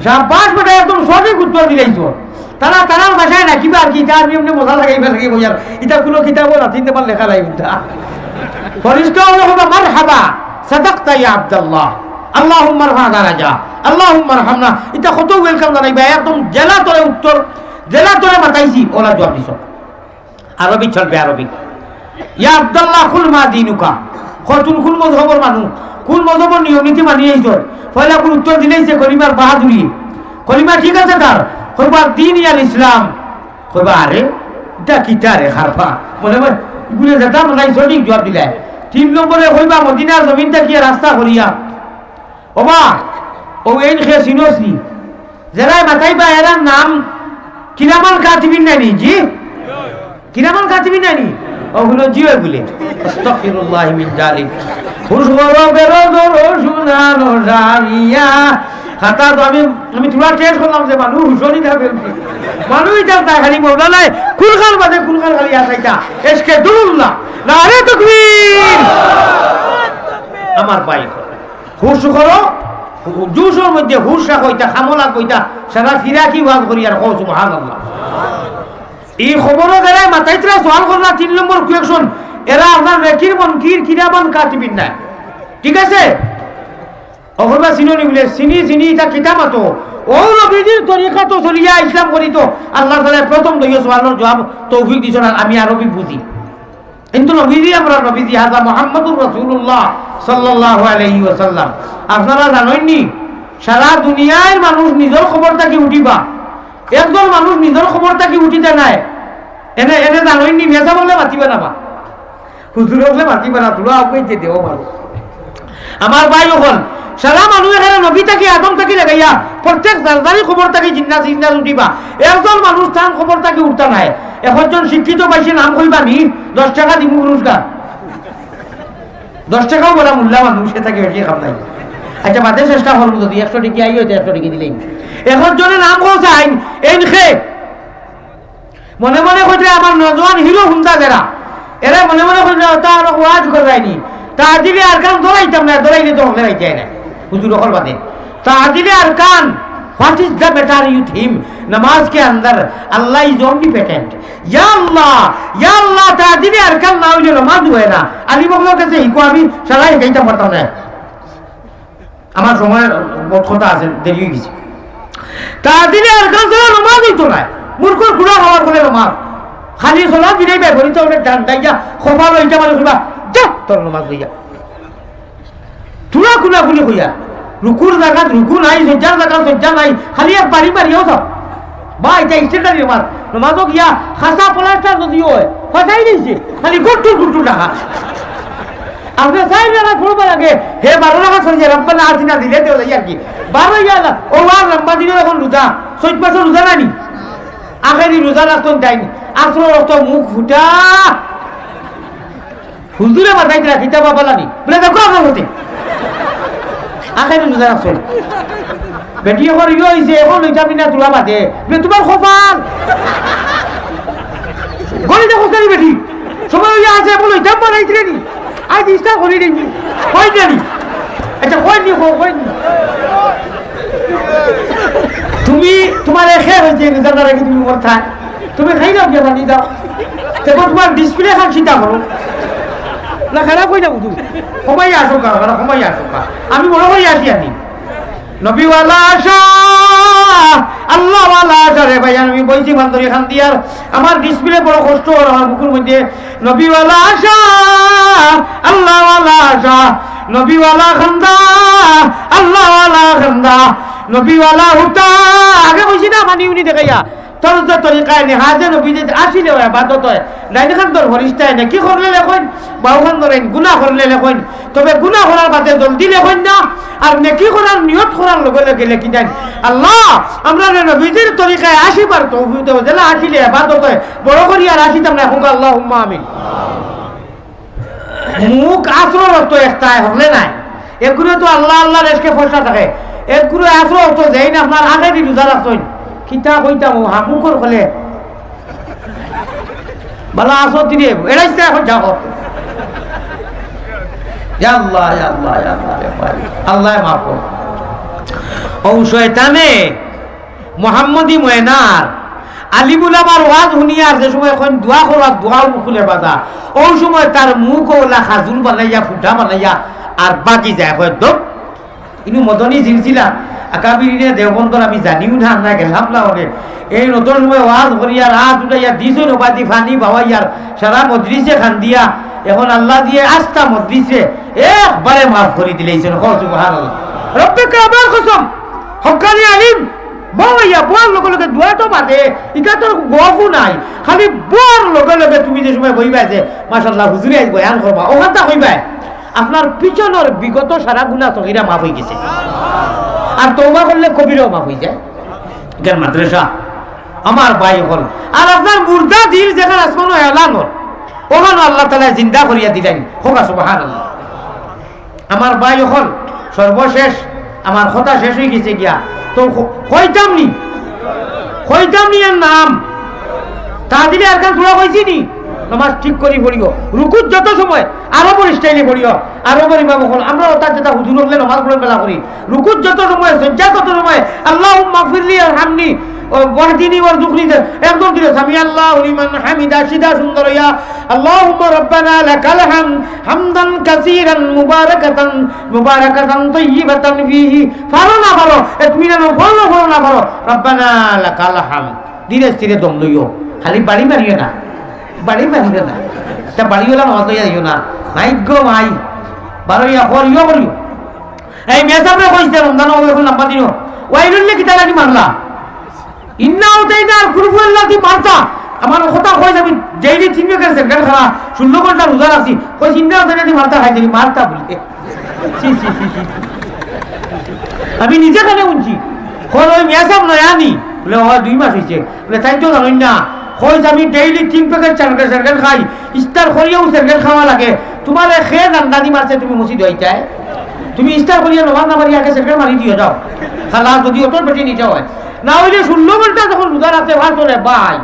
সাব্বাস বেটা, একদম সঠিক উত্তর দিলাইছো।" তারা, তারার ভাষায় রাখিবা আর কি, ইটা আমি এমনি মজা লাগাইবা লাগি কইয়ার। ইটা কুনু কিতাবো নাতিন দেওয়ান লেখা নাই ইটা। ফরিস্তা অকলে কইবা, "মারহাবা, সাদাকতা ইয়া আব্দুল্লাহ, আল্লাহুম্মা রফা দারাজা, আল্লাহুম্মা রহামনা।" ইটা কত ওয়েলকাম জানাইবা, একদম যেলা তরে উত্তর, যেলা তরে মাতাইছি, অলা জুয়াব দিছো। আরবি চলবে, আরবি। ইয়া আব্দুল্লাহ, কুল মা দীনুকা। কও তুই কুন মজহবর মানুষ, কুন মজহবর নিয়ম নীতি মানি আইছস? পয়লা কুন উত্তর দিলাইছে কলিমার বাহাদুরি। কলিমা ঠিক আছে তার, কইবা, "দ্বীনি আল ইসলাম।" কইবা, "আরে, ইটা কিতা রে খারফা?" মনে মনে, ইগুরে যেটা মনে অয় সঠিক জুয়াব দিলায়। তিন নম্বরে কইবা, "মদিনার জমিন থাকিয়া রাস্তা করিয়া।" ওবা, অউ এইন খে চিনস নি? যেরায় মাতাইবা এরার নাম কিরামান কাতিবিন নায় নি, জি? কিরামান কাতিবিন নায় নি? অউ হুনো জি অয় বুলে। আস্তাগফিরুল্লাহ মিন জালিক। হুশ করো বেরো ধরো শুনানো জানিয়া। খাতা তো আমি, আমি থুড়া টেস্ট করলাম যে মানুষ হুশো নি থাকে। মানুষ ইতা তাই খালি মৌলানায় কুন খান বাদে কুন খান খালি আসাইতা। এসকে দুরুল্লাহ। নারে তাকবীর। আমার ভাই, হুশ করো, জোশর মধ্যে হুশ রাখো, ইতা কামো লাগবো, ইতা সারা ফিরাকি ওয়াজ করিয়ার কও সুবহানাল্লাহ। ই খবরো যেরায় মাতাইতরা সওয়াল করলা তিন নম্বর কোয়েকশন, এরা আপনার নেকির মুনকির কিরামান কাতিবিন নায়। ঠিক আছে? অখরবা চিনো নি বুলে, চিনি, চিনি, ইতা কিতা মাতো? অউ নবীজির তরিকাতো চলিয়া ইসলাম করি তো আল্লাহ তাআলায় প্রথম দুইও সওয়ালর জুয়াব তৌফিক দিছইন, আর আমি আরবি বুঝি। কিন্তু নবীজি, আমরার নবীজি, হাজা মুহাম্মাদুর রাসূলুল্লাহ সাল্লাল্লাহু আলাইহি ওয়াসাল্লাম। আপনারা জানইন নি, সারা দুনিয়ার মানুষ নিজর কবর থাকি উঠিবা, একজন মানুষ নিজর কবর থাকি উঠিতা নায়। এনে, এনে জানইন নি, মেজা বলে মাতিবা না বা। হুজুর অকলে মাতিবা না, তোরা অকলে যে দেও ভালো। আমার ভাই অকল, সারা মানুষ এখানে নবী থাকি, আদম থাকি লাগাইয়া, প্রত্যেক যার যারই কবর থাকি জিন্দা জিন্দা উঠিবা। একজন মানুষ তান কবর থাকি উঠতা নায়। একজন শিক্ষিত পাইছে, নাম কইবা নি, দশ টেকা দিমু পুরস্কার। দশ টেকাও বড় মূল্যবান মানুষ, সে থাকি বেশি কাম নাই। আচ্ছা, বাদে চেষ্টা করমু, যদি একশো টেকা আই অয়, একশো টেকা দিলেই। একজনে নাম কও চাইন, এইন খে। মনে মনে কইতরা, আমার নওজোয়ান হিরো হুন্দা যেরা, এরা মনে মনে কইতরা, "তা আর ওয়াজ করাইনি, তাহজিলে আরকান ধরাইতাম না, ধরাইলে তো হকলে রাইতায় না।" হুজুর অকল বাদে। তাহজিলে Arkan, what is the matter with him? নামাজ কে আন্দার, আল্লাহ is omnipotent। ইয়া আল্লাহ, ইয়া আল্লাহ, তাহজিলে আরকান না অইলে নামাজ অয় না। আলিম অকলর কাছে হিকো, আমি সারা হিকাইতাম পারতাম না। আমার সময় বহুত কথা আছে, দেরি অই গেছে। তাহজিলে আরকান ছাড়া নমাজ অইতো নায়। মূর্খর গুড়া খাওয়ার ফলে নমাজ। খালি সলাত বিনাই বের করিতে অনেক ডান দাইয়া, খোপা লইতে পারে কইবা, "যা, তোর নমাজ লইয়া।" থুড়া কুনাকুনি কইয়া। রুকুর জাগাত রুকু নাই, সজ্জার জাগাত সজ্জা নাই। খালি এক বাড়ি মারিয়াও যাও। বা, ইটা স্ট্যান্ডার্ড নমাজ। নমাজও গিয়া খাসা প্লাস্টার যদি অয়, ফাটাই দিছে। খালি গুট্টুর গুট্টুর টাকা। আপনে চাইর রাকাত পড়বার আগে, হে বারো রাকাত পড়ছে, রব্বানা আতিনা দিলে দেও যাই আর কি। বারো ইয়া আল্লাহ, ও আর লম্বা দিনর অখন রোজা, চৈত মাসর রোজা নানি? আখেরি রোজা রাখতন তাইন, আসর অক্ত মুখ ফুটা। হুজুরে মাতাইতরা, কিতা বাবা লানি? বুলে, "দেখো আমার মতে।" আখেরি রোজা রাখছইন। বেটি অখন ইয়ে অইছে, অখন লইতাম নি না তুলা বাদে। বুলে, "তুমার কপাল।" গলি দেখো কেন বেটি? সময় অইয়া আছে, অখন লইতাম বানাইতরে নি। আইজ ইস্তা করি নি। কই জানি? আচ্ছা, কই নি, কই, কই নি? তুমি, তুমার এখে অইছে, রোজা রাখি তুমি মরতা। তুমি খাই দাও, গিয়া পানি দাও। দেখো, তোমার ডিসপ্লে খান সিধা করো। না, খারাপ অই না বুঝু। কমাই আসো কা, মানে, কমাই আসো কা। আমি বড় করি আসি আনি। নবীওয়ালা আশা, আল্লাহওয়ালা আশা রে ভাই, আমি বইছি বান্দরি খান দিয়ার। আমার ডিসপ্লে বড় কষ্ট অর আমার বুকুর মধ্যে। নবীওয়ালা আশা, আল্লাহওয়ালা আশা, নবীওয়ালা খান্দা, আল্লাহওয়ালা খান্দা, নবীওয়ালা হুতা। আগে কইছি না, মানি উনি দেখাইয়া। তরজে তরিকায় নেহাজে নবীজির আসিলে অয়, ইবাদত অয়। ডাইন খান ধর ফিরিস্তায় নেকি করলে লেখইন, বাউ খান ধরইন গুনা করলে লেখইন। তবে গুনা করার বাদে জলদি লেখইন না, আর নেকি করার নিয়ত করার লগে লগে লেখি দেইন। আল্লাহ, আমরারে নবীজির তরিকায় আসিবার তৌফিক দেও, যেলা আসিলে ইবাদত অয়, বড় করি আর আসিতাম না, কউক্কা আল্লাহুম্মা আমিন। মুখ আছরর অর্থ একটায়, হকলে নায়। এগুলো তো আল্লাহ আল্লাহর এশকে ফসা থাকে। এগুলো আছরর অর্থ যেইন আপনার আগেদি রোজা রাখছইন। কিতা কইতাম, ও হামুকর হলে। বালা আছো দিনে, এরাই তো এখন যাও। ইয়া আল্লাহ, ইয়া আল্লাহ, ইয়া আল্লাহ, ইয়া আল্লাহ। আল্লাহ মাফ করো। ও শয়তানে, মোহাম্মদী ময়নার আলিম উলামার ওয়াজ হুনিয়ার যে সময় কইন দোয়া করো আর দোয়াও মুখুলে বাজা, ওই সময় তার মুখ ওলা খাজুর বানাইয়া, ফুটা বানাইয়া আর বাকি যায়, কয়, "দম।" ইনু মদনী জিলসিলা, আকাবিরিনে দেওবন্দর আমি জানিও না, আমরা গেলাম না অনে। এই নতুন সময় ওয়াজ করিয়া রাত উঠাইয়া দিছইন, ওবাদি ফানি বাওয়াইয়ার সারা মজলিসে খান্দিয়া, এখন আল্লাহ দিয়ে আস্তা মজলিসে একবারে মাফ করি দিলাইছইন। কও সুবহানাল্লাহ। রব্বে কাবার কসম, হক্কানি আলিম, বওয়াইয়া, বওয়ার লগে লগে দোয়া তো বাদে, ইটা তো গফও নাই। খালি বওয়ার লগে লগে তুমি যে সময় বইবায় যে, "মাশাআল্লাহ, হুজুরে আইজ বয়ান করবা", অখানতা কইবায়। আপনার পিছনর বিগত সারা গুনা সগিরা মাফ অইগেছে। আর তওবা করলে কবিরাও মাফ অইযায়। ইখান মাদ্রাসা, আমার ভাই অকল। আর আপনার মুর্দা দিল যেখান আসমানো এলান অর, অখানো আল্লাহ তাআলায় জিন্দা করিয়া দিলাইন। কউক্কা সুবহানাল্লাহ। আমার ভাই অকল, সর্বশেষ আমার কথা শেষ অইগেছে গিয়া। তো ক-, কইতাম নি? কইতাম নি এর নাম? তাহদিলে আরকান থুড়া কইছি নি? নমাজ ঠিক করি পড়িও। রুকুত যত সময় আরবর স্টাইলে পড়িও। আরবর ইমাম অকল, আমরা অতা যেতা হুজুর অকলে নমাজ পড়ইন বেলা করি। রুকুত যত সময়, সজ্জা যত সময়, আল্লাহুম্মাগফিরলি ওয়ারহামনি, ও, ওয়াহদিনি ওয়ারজুকনি দে। একদম দিলে সামিআল্লাহু লিমান হামিদা, সিধা সুন্দর অইয়া, আল্লাহুম্মা রাব্বানা লাকাল হামদ, হামদান কাসীরান মুবারাকাতান, মুবারাকাতান তাইয়িবাতান ফীহি। পারো না পারো, ইতমিনানো পড়ো, পড়ো না পারো, রাব্বানা লাকাল হামদ। ধীরে স্থিরে দম লইও, খালি বাড়ি মারিও না, বাড়ি মারিও না। তা বাড়িওয়ালা নমাজ লইয়া যাইও না। নাই গো মাই, বারইয়া পড়িও, পড়িও। এই মেসাবরে কইছে রমজান অউ এখন লম্বা দিনো। ওয়াইলুল্লি কিতা লাগি মারলা? ইন্না আতাইনা আর কুরফু আল্লাহ দি মারতা। আমার কথা কই যাবি, ডেইলি তিন প্যাকেট সেরগান খাওয়া, ষোলো ঘন্টা রোজা রাখছি। কইছে ইন্না আতাইনা দি মারতা খাই যাবি, মারতা বুলে। ছি, ছি, ছি, ছি। আমি নিজে কানে হুনছি। কই ওই মেসাব নয়া নি? বুলে, "ও, দুই মাস অইছে।" বুলে, "তাইন তো জানইন না।" কইছে, "আমি ডেইলি তিন প্যাকেট সেরগান, সেরগান খাই। ইফতার করিয়াও সেরগান খাওয়া লাগে। তুমারে কে ধান্দা দি মারছে, তুমি মসজিদ অইতায়?" তুমি ইফতার করিয়া নমাজ না পড়িয়া আগে সেরগান মারি দিও যাও। খালা যদি অতর বেটি নিতে হয়। না অইলে ষোলো ঘন্টা যখন রোজা রাখতে পারছো রে ভাই,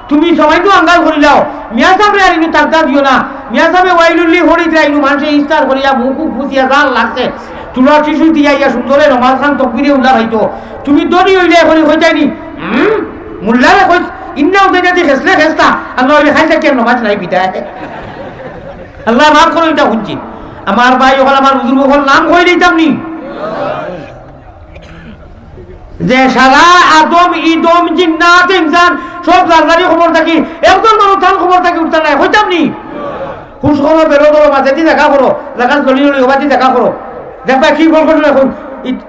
তুমি সবাই তো আন্দাজ করিলাও। মিয়া সাবরে আর ইনু তাগদা দিও না। মিয়া সাবে ওয়াইলুল্লি পড়িতরা ইনু মানষে ইফতার করিয়া মুখ ফুসিয়া জাল লাগছে। তুলা টিস্যু দিয়া ইয়া সুন্দরে নমাজ খান তকবিরে উলা খাইতো। তুমি ধনী অইলে এখন কইতায় নি? হুম? মোল্লারে কইছ, ইন্না উদে যদি খেসলে খেসতা, আর না অইলে খাইতা কি আর নমাজ নাই বিদায়। আল্লাহ মাফ করো, ইটা হুনছি। আমার ভাই অকল, আমার বুজুর্গ অকল নাম কই দিতাম নি? যে সারা আদম, ইদম, জিন্নাত, ইনসান, সব জারজারি কবর থাকি, একজন মানুষ তান কবর থাকি উঠতা নায়, কইতাম নি? হুশ করো, বেরো ধরো, মাঝেদি জাগা করো, জাগা জলি জলি, ওবাদি জাগা করো। দেখবা কি বল করলে এখন। ইত-,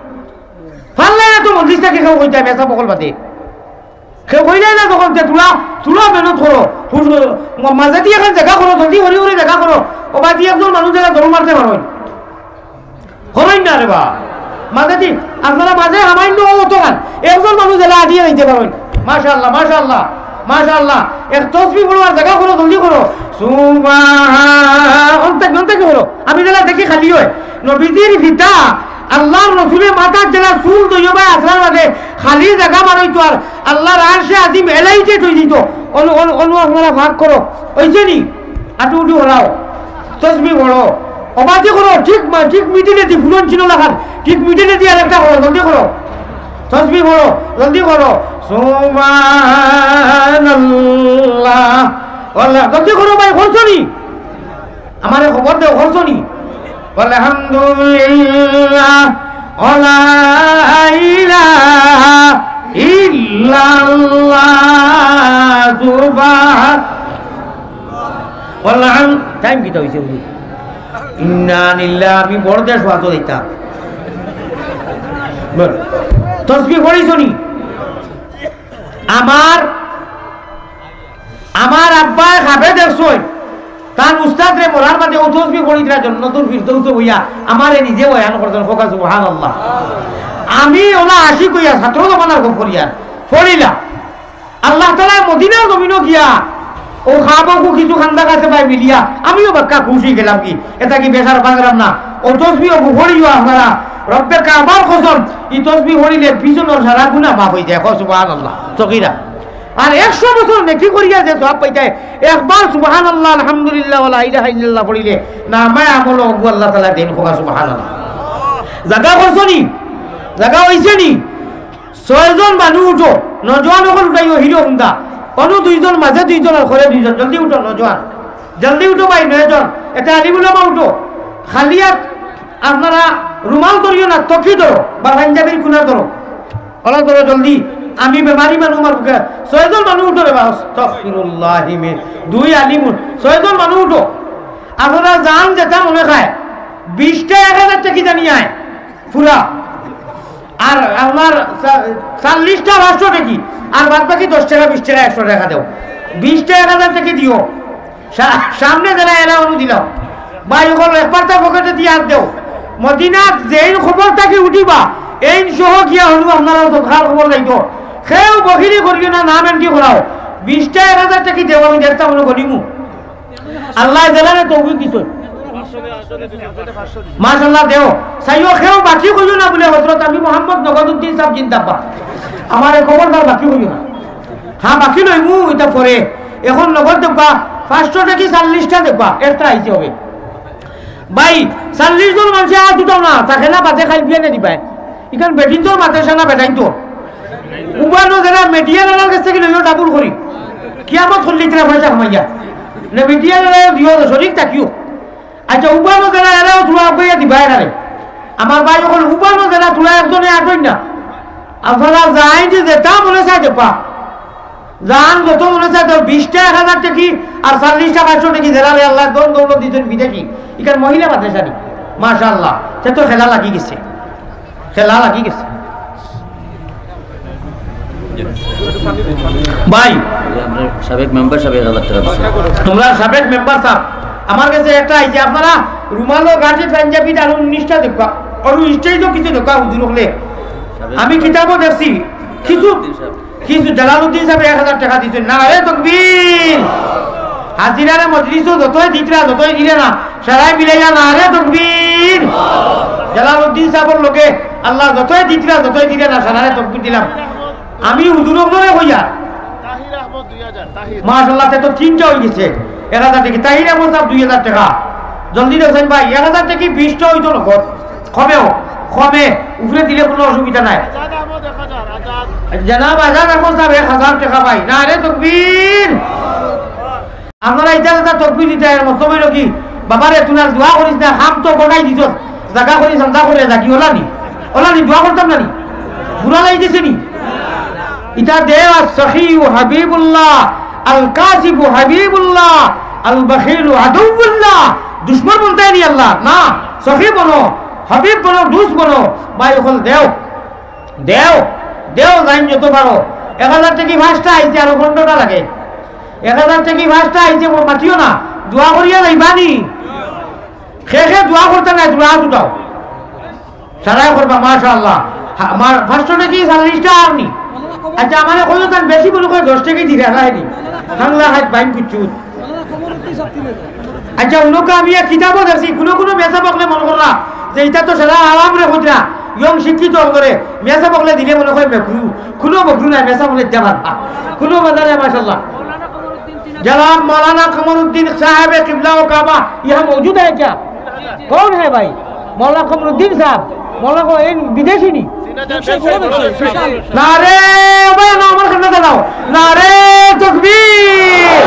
পারলে না তো মজলিস থাকি কেউ কইতায়, মেসাব অকল বাদে। কেউ কইলে না তখন যে তুলা, তুলা মেহনত করো, হুশ করো, মা-, মাঝেদি এখন জাগা করো, জলদি করি করি জাগা করো। ওবাদি একজন মানুষ জাগা দৌড় মারতে পারো। করইন না রে বা। মাঝেদি, আপনারা মাঝে হামাইন না অতখান। একজন মানুষ এলা আটিয়া যাইতে পারইন। মাশাআল্লাহ, মাশাআল্লাহ, মাশাআল্লাহ। এক তসবি পড়ো আর জাগা করো, জলদি করো। সুবহান-, অন্তে, অন্তে কি করো? আমি যেলা দেখি খালি অয়। নবীজির ফিতা, আল্লাহর রসুলের মাথার যেলা চুল দইও ভাই আসলার মাঝে খালি জাগা বারইতো আর আল্লাহর আরশে আজিম এলাইটেড অই দিত। অনু, অনু, অনু আপনারা ভাগ করো। অইছে নি? আটু উটু হলাও। তসবি পড়ো। ওবাদি করো, ঠিক মা-, ঠিক মিডিলেদি, ফুলন ছিল লাখান। ঠিক মিডিলেদি আর একটা করো, জলদি করো। তসবি পড়ো, জলদি করো। সুবহানাল্লাহ। আল্লাহ, জলদি করো ভাই, করছো নি? আমারে খবর দেও, করছো নি? আলহামদুলিল্লাহ, ওয়া লা ইলাহা ইল্লাল্লাহ, সুবহান-, আলহাম-, টাইম কিতা অইছে বুঝি? ইন্না লিল্লাহ, আমি বড় দেশ ওয়াজো দিতাম। বল, তসবি পড়িছো নি? আমার, আমার আব্বায় খাবে দেখছইন, তান উস্তাদরে মরার মাঝে ও তসবি পড়িতরা জন্নতুল ফিরদৌসো বইয়া, আমারে নিজে বয়ান করছইন, কউক্কা সুবহানাল্লাহ। আমি ওলা আশিক অইয়া ছাত্র জমানার গপ করিয়ার পড়িলা। আল্লাহ তাআলায় মদিনার জমিনো গিয়া ও খাবো কিছু খান্দা কাছে ভাই মিলিয়া, আমিও বাক্কা খুশি গেলাম কি, এটা কি বেশার বাংলাম না। ও তসবি ও পড়িও আপনারা, রব্বে কাবার কসম, ই তসবি পড়িলে পিছনর সারা গুনাহ মাফ অই যায়। কও সুবহানাল্লাহ। সগীরা। আর একশো বছর নেকি করিয়া যে সওয়াব পাইতায়, একবার সুবহানাল্লাহ, আলহামদুলিল্লাহ, ওয়া লা ইলাহা ইল্লাল্লাহ পড়িলে, নামায়ে আমল ওগু আল্লাহ তাআলায় দেইন, কউক্কা সুবহানাল্লাহ। জাগা করছো নি? জাগা অইছে নি? ছয়জন মানুষ উঠো, নওজোয়ান অকল উঠাইও, হিরো হুন্দা। অনু দুইজন, মাঝে দুইজন, আর খরে দুইজন। জলদি উঠো নওজোয়ান, জলদি উঠো ভাই, নয়জন। এটা আলিম উলামা উঠো। খালি আত আপনারা রুমাল ধরিও না, তকি ধরো, বা পাঞ্জাবির কুনা ধরো। ওলা ধরো জলদি। আমি বেমারি মানুষ, আমার বুকে ছয়জন মানুষ উঠো রে বা, আস্তাগফিরুল্লাহ মিন, দুই আলিম উঠ-, ছয়জন মানুষ উঠো। আপনারা যান যেটা মনে খায়, বিশটা এক হাজার টেকি জানি আয়, পুরা। আর আপনার চা-, চল্লিশটা পাঁচশো টেকি, আর বাদ বাকি দশ টেকা, বিশ টেকা, একশো টেকা দেও। বিশটা এক হাজার টেকি দিও। সা-, সামনে যারা এরা অনু দিলাম। ভাই, অকল একবার তা পকেটে দিয়া হাত দেও। মদিনাত যেইন খবর থাকি উঠিবা, এইন সহ গিয়া হলু আপনারা সদকার খবর যাইতো। কেউ বখিলি করিও না, নাম এন্ট্রি করাও। বিশটা এক হাজার টেকি দেও, আমি দেখতাম মনে করিমু। আল্লাহ জেলারে তৌফিক দিছইন। মাশাআল্লাহ দেও। চাইও কেউ বাকি কইও না বুলে হযরত আমি মোহাম্মদ নগদ উদ্দিন সাহেব জিন্দাবাদ। আমারে খবরদার বাকি কইও না। হ্যাঁ, বাকি লইমু ইটা পরে। এখন নগদ দেউক্কা, পাঁচশো টেকি চল্লিশটা দেউক্কা, একটা আইছে হবে। ভাই, চল্লিশ জন মানুষে আর দুটাও না, থাকে না বাদে খাইল বিয়ানে দিবায়। ইখান বেটিন্তর মাদ্রাসা না বেটাইন্তর? উবানো যারা মিডিয়া লালার কাছ থাকি লইও ডাবল করি। কিয়ামত করলে ইতরা পয়সা কামাইয়া। না মিডিয়া লালায় দিও, শরিক থাকিও। আচ্ছা, উবানো যারা এরাও থুড়া আগাইয়া দিবা এরারে। আমার ভাই অকল উবানো যারা থুড়া একজনে আটইন না। আপনারা যাইন যে যেটা মনে চায় দেউক্কা। যান যত মনে চায় দেও, বিশটা এক হাজার টেকি আর চল্লিশটা পাঁচশো টেকি যেরারে আল্লায় ধন দৌলত দিছইন বিদেশি। ইখান মহিলা মাদ্রাসা নি। মাশাআল্লাহ। তে তো খেলা লাগি গেছে। খেলা লাগি গেছে। ভাই, আমরা সাবেক মেম্বার সাহেব এক হাজার টেকা দিছে। তোমরা সাবেক মেম্বার সাহেব, আমার কাছে একটা আইছে, আপনারা রুমালো গাঠি পাঞ্জাবি আর উনিশটা দেউক্কা, আর স্টেজও কিছু দেউক্কা হুজুর অকলে। আমি কিতাবও দেখছি, কিছু, কিছু জালালউদ্দিন সাহেব এক হাজার টেকা দিছইন। নারায়ে তাকবীর। হাজিরারে মজলিসও যতই দিতরা, যতই দিলে না, সারাই মিলাইয়া নারায়ে তাকবীর। জালালউদ্দিন সাহেবর লগে আল্লাহ যতই দিতরা, যতই দিলে না, সারারে তাকবীর দিলাম। আমি হুজুর অকলরে কইয়া। তাহির আহমদ দুই হাজার, তাহির। মাশাআল্লাহ, তে তো তিনটা অই গেছে। এক হাজার টেকি। তাহির আহমদ সাহেব দুই হাজার টেকা। জলদি দেউক্কা ভাই, এক হাজার টেকি বিশটা অইতো নগদ। কমেও, কমে, উপরে দিলে কুনু অসুবিধা নাই। আজাদ আহমদ এক হাজার, আজাদ। জনাব আজাদ আহমদ সাহেব এক হাজার টেকা ভাই। নারায়ে তাকবীর। আপনারা ইটা যেটা তকবির দিতা, এর মতলব অইলো কি? বাবারে, তুই আর দোয়া করিস না, কাম তো গটাই দিছস, জাগা করি, চান্দা করি, জাগি ওলানি, ওলানি, দোয়া করতাম না নি? বুড়া লাগি গেছে নি? ইটা দেও, আর সখী হাবিবুল্লাহ, আল কাসিব হাবিবুল্লাহ, আল বখিল আদুবুল্লাহ। দুশমন বনতায় নি আল্লাহ, না, সখী বনো, হাবিব বনো, দুস্ত বনো, ভাই অকল দেও। দেও, দেও, যাইন যত পারো। এক হাজার টেকি পাঁচটা আইছে, আরো পনেরোটা লাগে। এক হাজার টেকি পাঁচটা আইছে, মাতিও না, দোয়া করিয়া যাইবা নি। খে খে দোয়া করতা নায়, তুমরা হাত উঠাও। সারাই করবা, মাশাআল্লাহ। হা, আমার পাঁচশো টেকি চল্লিশটা আর নি। আচ্ছা, আমারে কইও তান বেশি মনে করে দশ টেকি দিরা না নি। বাংলা হাত বাইন কুচ্ছুত। আচ্ছা, উনোকে আমি এক কিতাবও দেখছি, কুনু কুনু মেসাব অকলে মনে কররা যে ইটা তো সারা আওয়ামরে কইতরা, ইয়ং শিক্ষিত অকলরে, মেসাব অকলে দিলে মনে কয় মকরু, কুনু মকরু নাই, মেসাব অকলে দিতা পারবা, কুনু বাধা নাই, মাশাআল্লাহ। জনাব মাওলানা কমরুদ্দিন সাহেব কিবলা ও কাবা, ইহা মৌজুদ হ্যায় কিয়া? কৌন হ্যায় ভাই? মৌলানা কমরুদ্দিন সাহেব, মৌলানা কো-, এই বিদেশি নি? নারে, ভাই, না, আমার কান্দা দাও। নারে তকবীর।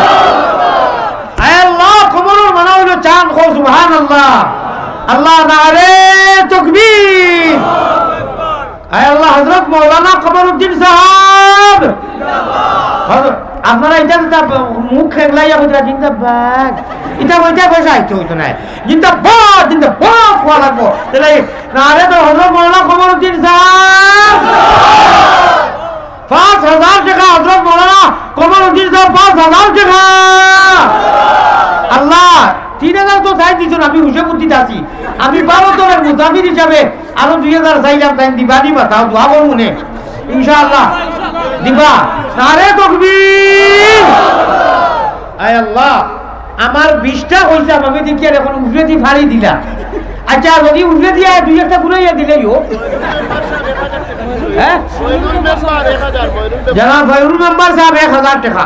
হজরত, আপনারা ইটা যেটা মুখ খেগলাইয়া কইরা জিন্দাবাদ, ইটা কইতে পয়সা আইতে অইতো নায়। জিন্দাবাদ, জিন্দাবাদ কওয়া লাগবো। তাইলে নারে তো হজরত মৌলানা কমরুদ্দিন সাব পাঁচ হাজার টেকা, হজরত মৌলানা কমরুদ্দিন সাব পাঁচ হাজার টেকা। আল্লাহ, তিন হাজার তো তাইন দিছইন, আমি হিসাব বুদ্ধিত আছি। আমি বারো দলের মুসাফির হিসাবে আরো দুই হাজার চাইলাম, তাইন দিবা নি বা, তাও দোয়া করমু নে। ইনশাআল্লাহ দিবা। নারে তকবীর। আয় আল্লাহ, আমার বিশটা কইছলাম, আমি দেখি আর এখন উপরেদি ফাড়ি দিলা। আচ্ছা, যদি উপরেদি আয়, দুই একটা ঘুরাইয়া দিলেই হোক। হ্যাঁ? জনাব ফয়রুল মেম্বার সাব এক হাজার টেকা।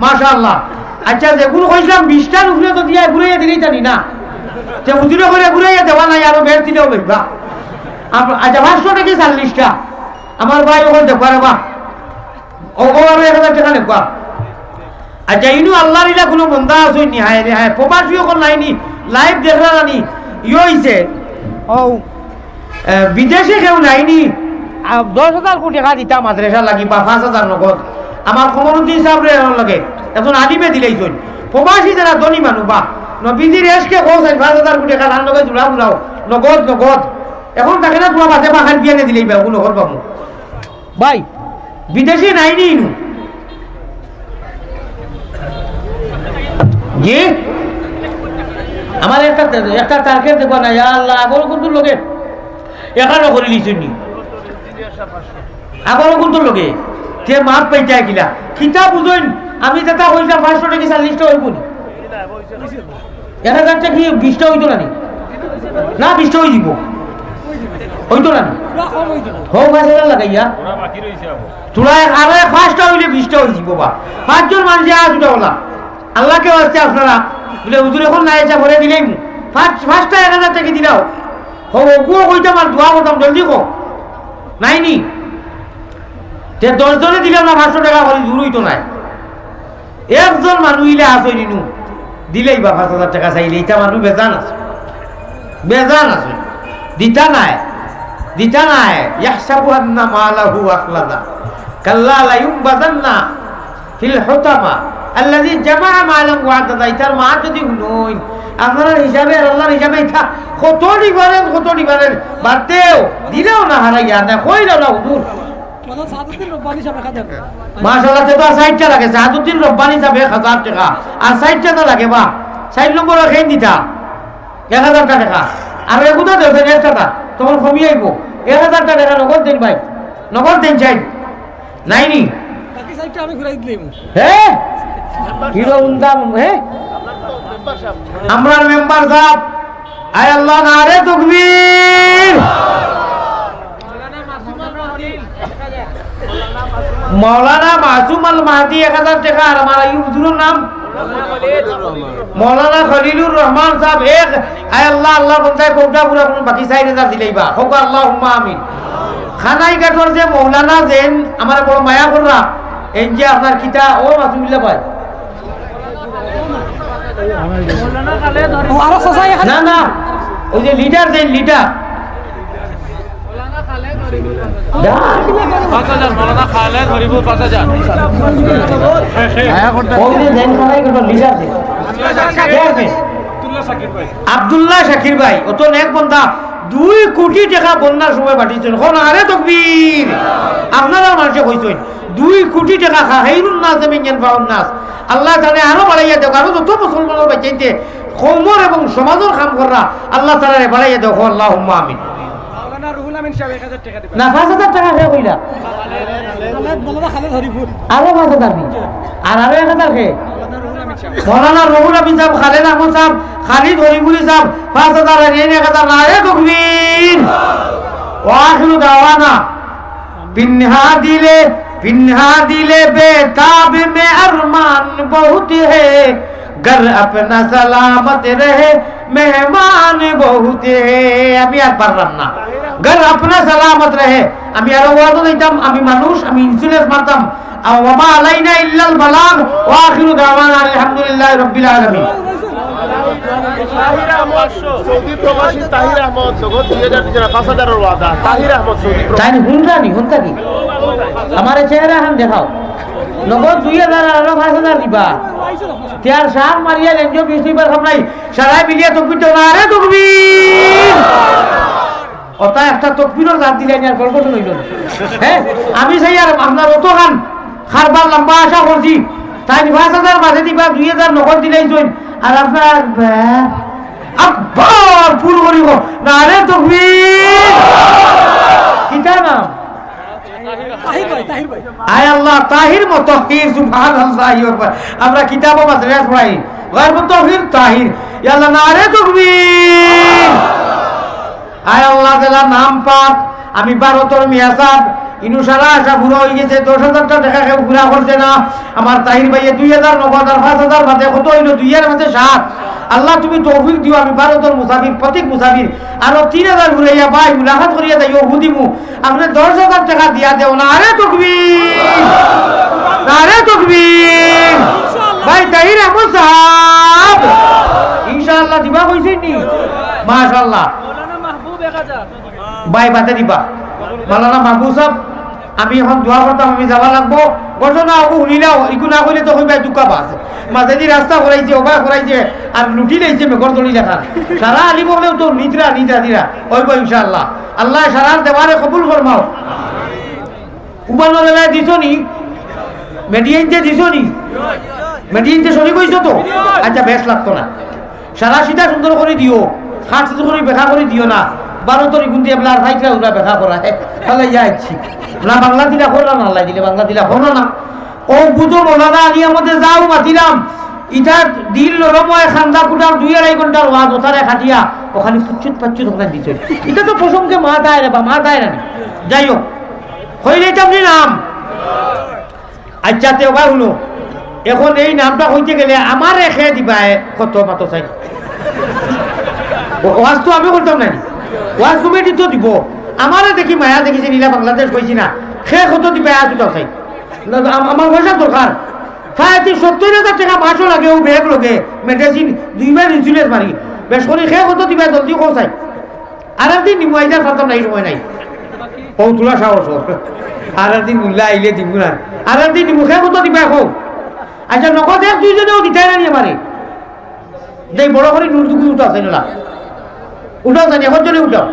মাশাআল্লাহ। আচ্ছা, যেগুন কইছলাম বিশটার উপরে তো দিয়া ঘুরাইয়া দিলেই জানি না। তে হুজুরে কইরা ঘুরাইয়া দেওয়া নাই, আরো বেশ দিলেও বেশবা। আপ-, আচ্ছা, পাঁচশো টেকা চল্লিশটা। আমার ভাই অকল দেখবা রে বা। ও, ও আরো এক হাজার টেকা নেবা। আচ্ছা, ইনো আল্লাহর ইলা কুনু বন্দা আছইন নি? হায় রে হায়, প্রবাসী অকল নাই নি? Live দেখরা না নি? ইয়ো অইছে। ও। এ, বিদেশে কেউ নাই নি? আ, দশ হাজার কোটি টেকা দিতা মাদ্রাসা লাগি বা পাঁচ হাজার নগদ। আমার কমরুদ্দিন সাবরে অর লগে একজন আলিমে দিলাইছইন। প্রবাসী যারা ধনী মানুষ বা নবীজির এশকে কও চাইন পাঁচ হাজার কোটি টেকা তান লগে জুড়া জুড়াও। নগদ, নগদ। এখন থাকে না, তুমার বাদে বাহার বিয়ানে দিলেই বা, ওগুলো করবা মু। ভাই, বিদেশে নাই নি ইনু? জি? আমার একটা, একটা target দেখবা না, ইয়া আল্লাহ, আগর কুন্তুর লগে এখানো করি লিছইন নি। আগর কুন্তুর লগে তে মাফ পাইতা কিলা? কিতা বুঝইন, আমি যেটা কইছলাম পাঁচশো টেকা চল্লিশটা অইবো নি? এক হাজার টেকা কি বিশটা অইতো না নি? না, বিশটা অইযিবো। অইতো না নি? হউ, পাঁচ হাজার লাগাইয়া। থুড়া এক, আরো এক পাঁচটা অইলে বিশটা অইযিবো বা। পাঁচজন মানুষে আজ উঠা ওলা। আল্লাহকে বাঁচতে আপনারা। বলে, "হুজুর, এখন নাই, আচ্ছা, পরে দিলেই মু।" পাঁচ, পাঁচটা এক হাজার টেকা দিলাও। হউ, ওগুও কইতাম আর দোয়া করতাম, জলদি কও। নাই নি? তে দশ জনে দিলাম না পাঁচশো টেকা করি, জুড় অইতো নায়। একজন মানুষ ইলা আছইন ইনু, দিলেই বা পাঁচ হাজার টেকা চাইলে, ইটা মানুষ বেজান আছে, বেজান আছে, দিতা নায়, দিতা নায়। ইয়াহসাবু আন্না মালাহু আখলাদা, কাল্লা লায়ুনবাযান্না ফিল হুতামা, আল্লাযী জামাআ মালান ওয়া আদ্দাদা। ইতার মা যদি হুনইন, আপনারার হিসাবে আর আল্লাহর হিসাবে ইটা কত difference, কত difference। বাড়তেও, দিলেও না হারাইয়া, না কইলেও না হুজুর। মাশাআল্লাহ, তে তো আর চাইরটা লাগে, সাহাদুদ্দিন রব্বানী সাব এক হাজার টেকা, আর চাইরটা তো লাগে বা, চাইর নম্বর আর কেন দিতা? এক হাজার টেকা। আর এগুতা দেন একটা তা, তখন কমি আইবো। এক হাজার টেকা নগদ দেন ভাই, নগদ দেন চাই। নাই নি? বাকি চাইরটা আমি ঘুরাই দিলাম। হে? হিরো উন্দাম, হে? আমরার মেম্বার সাব, আয় আল্লাহ, নারে তকবীর। মাওলানা মাসুম আল মাহদি এক হাজার টেকা, আর আমার আইয়ুব হুজুরর নাম? মাওলানা খলিলুর রহমান সাব এক, আয় আল্লাহ, আল্লাহর বন্দায় কওটা পুরা করইন, বাকি চাইর হাজার দিলাইবা। কউক্কা আল্লাহুম্মা আমিন। কানাইঘাটর যে মৌলানা যেইন, আমারে বড় মায়া কররা, এইন যে আপনার কিতা, ও মাসুমিল্লা ভাই। ও, আরো চাচা এখানে। না, না, ওই যে লিডার যেইন, লিডার। পাঁচ হাজার, মৌলানা খালেদ হরিপুর, পাঁচ হাজার। ওই যে যেইন কানাইঘাটর লিডার যেইন। কে আছে? আব্দুল্লাহ শাকির ভাই, অত নেক বন্দা, দুই কোটি টেকা বন্যার সময় পাঠাইছইন। কও নারে তকবীর। আপনারার মানষে কইছইন, দুই কোটি টেকা খা-, খাইরুন নাস মিন ইয়ানফাউন নাস। আল্লাহ তাআলা আরো বাড়াইয়া দেউক, আরো যত মুসলমানর বাচ্চাইন্তে কওমর এবং সমাজর কাম কররা, আল্লাহ তাআলারে বাড়াইয়া দেউক। কও আল্লাহুম্মা আমিন। মাওলানা রুহুল আমিন সাব এক হাজার টেকা দিবা। না, পাঁচ হাজার টেকা কে কইলা? খালেদ, মৌলানা খালেদ হরিপুর। আরো পাঁচ হাজার নি? আর আরো এক হাজার কে? মৌলানা রুহুল আমিন সাব, খালেদ আহমদ সাব, খালিদ হরিপুরি সাব, পাঁচ হাজার আর এইন এক হাজার, নারে তকবীর। ওয়া আখিরু দাওয়ানা, পিনহা দিলে, পিনহা দিলে বেতাব মে আরমান বহুত হে, ঘর আপনা সালামত রহে, মেহমান বহুত হে। আমি আর পারলাম না। ঘর আপনা সালামত রহে। আমি আরো ওয়াজও দিতাম, আমি মানুষ, আমি insurance মারতাম। আর ওয়া মা আলাইনা ইল্লাল বালাগ, ওয়া আখিরু দাওয়ানা আলহামদুলিল্লাহি রাব্বিল আলামিন। তাহির আহমদ, সৌদি প্রবাসী তাহির আহমদ, জগৎ দুই হাজার দিছে না, পাঁচ হাজারর ওয়াদা। তাহির আহমদ, সৌদি প্রবাসী। তাইন হুনরা নি, হুনতা কি? আমারে চেহারা হান দেখাও। নগদ দুই হাজার আর পাঁচ হাজার দিবা। তে আর সার মারিয়া লেঞ্জো বিশ দিবার খাম নাই। সারায় মিলিয়া তকবির দেও না, আরে তকবির। অতা একটা তকবিরর জাত দিলাইন আর গল্প শুনাইল। হ্যাঁ, আমি চাই আর আপনার অত খান কারবার লম্বা আশা করছি। তাইন পাঁচ হাজার মাঝে দিবা, দুই হাজার নগদ দিলাইছইন। আর আপনার, আহ, আকবার ফুল করিব। নারে তকবীর। কিতা নাম? তাহির ভাই, তাহির ভাই। আয় আল্লাহ, তাহির মুতাহির, সুবহানাল্লাহ, ইয়া আকবার। আমরা কিতাবো মাদ্রাসা পড়াই। গায়র মুতাহির, তাহির। ইয়া আল্লাহ, নারে তকবীর। আয় আল্লাহ, যেলা নাম পাক, আমি ভারতর মিয়া সাব, ইনু সারা আশা পুরা অই গেছে, দশ হাজার টেকা কেউ পুরা করছে না। আমার তাহির ভাইয়ে দুই হাজার নগদ আর পাঁচ হাজার মাঝে কত অইল? দুই আর মাঝে সাত। আল্লাহ, তুমি তৌফিক দিও, আমি ভারতর মুসাফির, প্রতীক মুসাফির, আরো তিন হাজার ঘুরাইয়া ভাই মুলাকাত করিয়া যাইও, হুদিমু। আপনে দশ হাজার টেকা দিয়া দেও না, আরে তকবীর, নারে তকবীর। ভাই তাহির আহমদ সাব, ইনশাআল্লাহ দিবা কইছইন নি? মাশাআল্লাহ। ভাই বাদে দিবা। মাওলানা মাহবুব সাব, আমি এখন দোয়া করতাম, আমি যাওয়া লাগবো। ঘটনা অগু হুনিলাও, ইগু না কইলে তো কইবা দুকা বাস। মাঝেদি রাস্তা করাইছে, ওবা করাইছে, আর লুটি লাইছে মেঘর দড়ি লেখান। সারা আলিম অকলেও তো নিদ্রা, নিদ্রা দিরা। অইবো ইনশাআল্লাহ। আল্লাহ সারার দেওয়ারে কবুল ফরমাও। উবানো রেলায় দিছো নি? মেডিয়াইনতে দিছো নি? মেডিয়াইনতে শরিক অইছো তো? আচ্ছা, বেশ লাগতো না। সারা সিধা সুন্দর করি দিও, খাট সুন্দর করি বেকা করি দিও না। বারো তরি গুন্দি এবলা আর ফাইকরা উলা বেকা করা, হে, তাহলে ইয়া ইচ্ছি। না বাংলা দিলা করলা না, আল্লাহ দিলে বাংলা দিলা করলা না। ও বুঝো মৌলানা আলী আহমদে যাও মাতিলাম, ইটা দিল নরম হয়, খান্দা কুটার দুই আড়াই ঘন্টার ওয়াজ, ওতারে খাটিয়া, ওখানে পুচ্ছুত পাচ্ছুত ওখানে দিছে। ইটা তো প্রসঙ্গে মা দায় রে বা, মা দায় রানি। যাই হোক, হইলে এটা আপনি নাম। আচ্ছা, তে ওবা হুনো, এখন এই নামটা কইতে গেলে আমারে খে দিবায় কত মাতো চাই? ও-, ওয়াজ তো আমি করতাম না নি। ওয়াজ কমিটি তো দিব। আমারে দেখি মায়া দেখি যে নীলা বাংলাদেশ কইছি না। খে কত দিবায় আজ তো চাই। না, আম-, আমার পয়সা দরকার। প্রায় সত্তর হাজার টেকা মাসও লাগে, ও ব্যাগ লগে, মেডিসিন, দুইবার ইন্স্যুরেন্স মারি। বেশ করি খে কত দিবায় জলদি কও চাই। আর একদিন নিমু, আইজ আর পারতাম না, এই সময় নাই। ও তোলা সাহস হোক। আর একদিন উল্লা আইলে দিমু না। আর একদিন নিমু, খে কত দিবায় কও। আচ্ছা, নগদ এক দুইজনেও দিতায় না নি আমারে। দেই বড় করি নুরুদ্দিন উঠাও, চাই না। উঠাও, চাই না, এখন চলে উঠাও।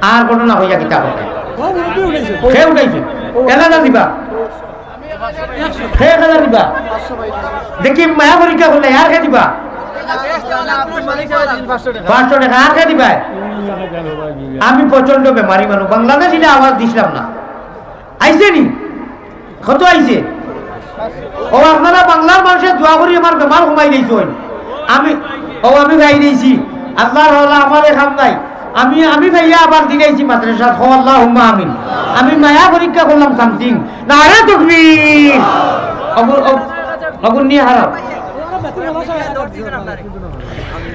আর ঘটনা হইয়া কিতা হবে? ও, মুরব্বি উঠাইছে। খে উঠাইছে। এক হাজার দিবা। খে এক হাজার দিবা। দেখি মায়া পরীক্ষা করলে, আর খে দিবা। পাঁচশো টেকা, আর খে দিবা। আমি প্রচন্ড বেমারি মানুষ, বাংলাদেশ ইলা আওয়াজ দিছিলাম না। আইছে নি? কত আইছে? ও আপনারা বাংলার মানুষে দোয়া করি আমার বেমার কমাই দিয়েছেন। আমি, ও আমি ভাই দিয়েছি, আল্লাহর হলা আমার এ কাম নাই। আমি, আমি ভাইয়া আবার দিলাইছি মাদ্রাসা, কও আল্লাহুম্মা আমিন। আমি মায়া পরীক্ষা করলাম something। নারে তকবীর। অগুন, অগ-, অগুন নিয়ে হারাও।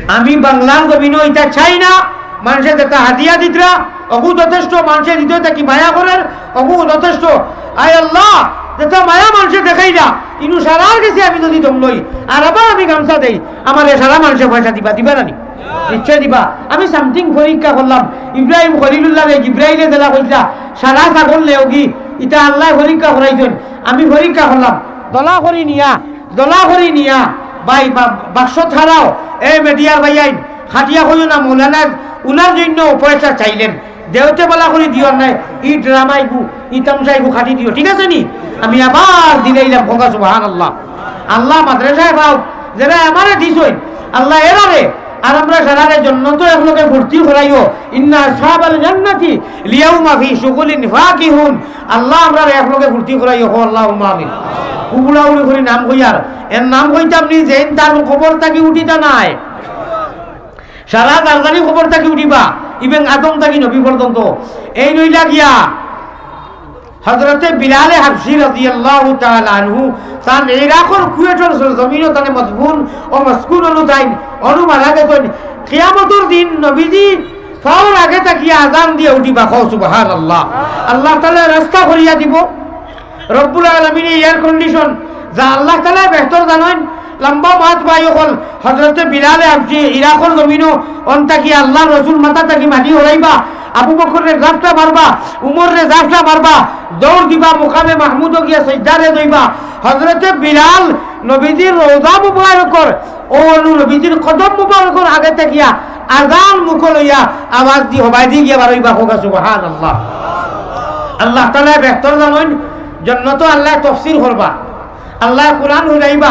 আমি বাংলার জমিনও ইটা চাই না, মানুষে যেটা হাদিয়া দিতরা, অগু যথেষ্ট, মানুষে দিতে থাকি মায়া করের, অগু যথেষ্ট। আয় আল্লাহ, যেটা মায়া মানুষে দেখাইলা, ইনু সারার গেছে আমি যদি দম লই, আর আবার আমি গামছা দেই, আমার এ সারা মানুষে পয়সা দিবা, দিবা না নি? নিশ্চয় দিবা। আমি something পরীক্ষা করলাম, ইব্রাহিম খলিলুল্লাহ রে জিব্রাইলে যেলা কইলা, সারা ছাগল লেওগি, ইটা আল্লাহ পরীক্ষা করাইছেন। আমি পরীক্ষা করলাম, দলা করি নিয়া, দলা করি নিয়া, ভাই বা-, বাক্স ছাড়াও, এ মিডিয়ার ভাইয়াইন, খাটিয়া কইও না, মৌলানা উনার জন্য পয়সা চাইলেন, দেওতে বালা করি দিও নাই, ই ড্রামা ইগু, ই তামশা ইগু খাটি দিও, ঠিক আছে নি? আমি আবার দিলাইলাম, হোক সুবহানাল্লাহ। আল্লাহ মাদ্রাসায় পাও, যেরা আমারে দিছইন, আল্লাহ এরারে, আর আমরা সারারে জন্নতো একলগে ভর্তি করাইও। ইন্না আসহাবাল জান্নাতি লিয়াউমা ফি শুগুলিন ফাকিহুন। আল্লাহ আমরারে একলগে ভর্তি করাইও, কও আল্লাহুম্মা আমিন। কুবুড়া উড়ি করি নাম কইয়ার, এর নাম কইতাম নি, যেইন তার কবর থাকি উঠিতা নাই। সারা জারজানি কবর থাকি উঠিবা, ইবেন আদম থাকি নবী পর্যন্ত। এইন অইলা গিয়া হযরতে বিলালে হাবশী রাদিয়াল্লাহু তাআলা আনহু, তান ইরাকর কুয়েটর জমিনো তানে মদফুন ও মসকুন অনু তাইন, অনু মারা গেছইন। কিয়ামতর দিন নবীজি পাওর আগে থাকি আজান দিয়া উঠিবা, কও সুবহানাল্লাহ। আল্লাহ তাআলা রাস্তা করিয়া দিব। রব্বুল আলামিনে air condition, যা আল্লাহ তাআলা বেহতর জানইন, লম্বা মাত ভাই অকল, হযরতে বিলালে হাবশী ইরাকর জমিনো অন থাকি আল্লাহর রসুল মাথা থাকি মাটি হরাইবা, আবু বকররে জাফটা মারবা, উমররে জাফটা মারবা, দৌড় দিবা, মুকামে মাহমুদো গিয়া সইজদারে যাইবা। হযরতে বিলাল নবীজির রওজা মুবারকর, অউ নবীজির কদম মুবারকর আগে থাকিয়া আজান মুখো লইয়া আওয়াজ দি হবায়দি গিয়া বারইবা। কউক্কা সুবহানাল্লাহ। আল্লাহ তাআলায় বেহতর জানইন, জন্নতো আল্লায় তফসির করবা। আল্লায় কুরআন হুনাইবা,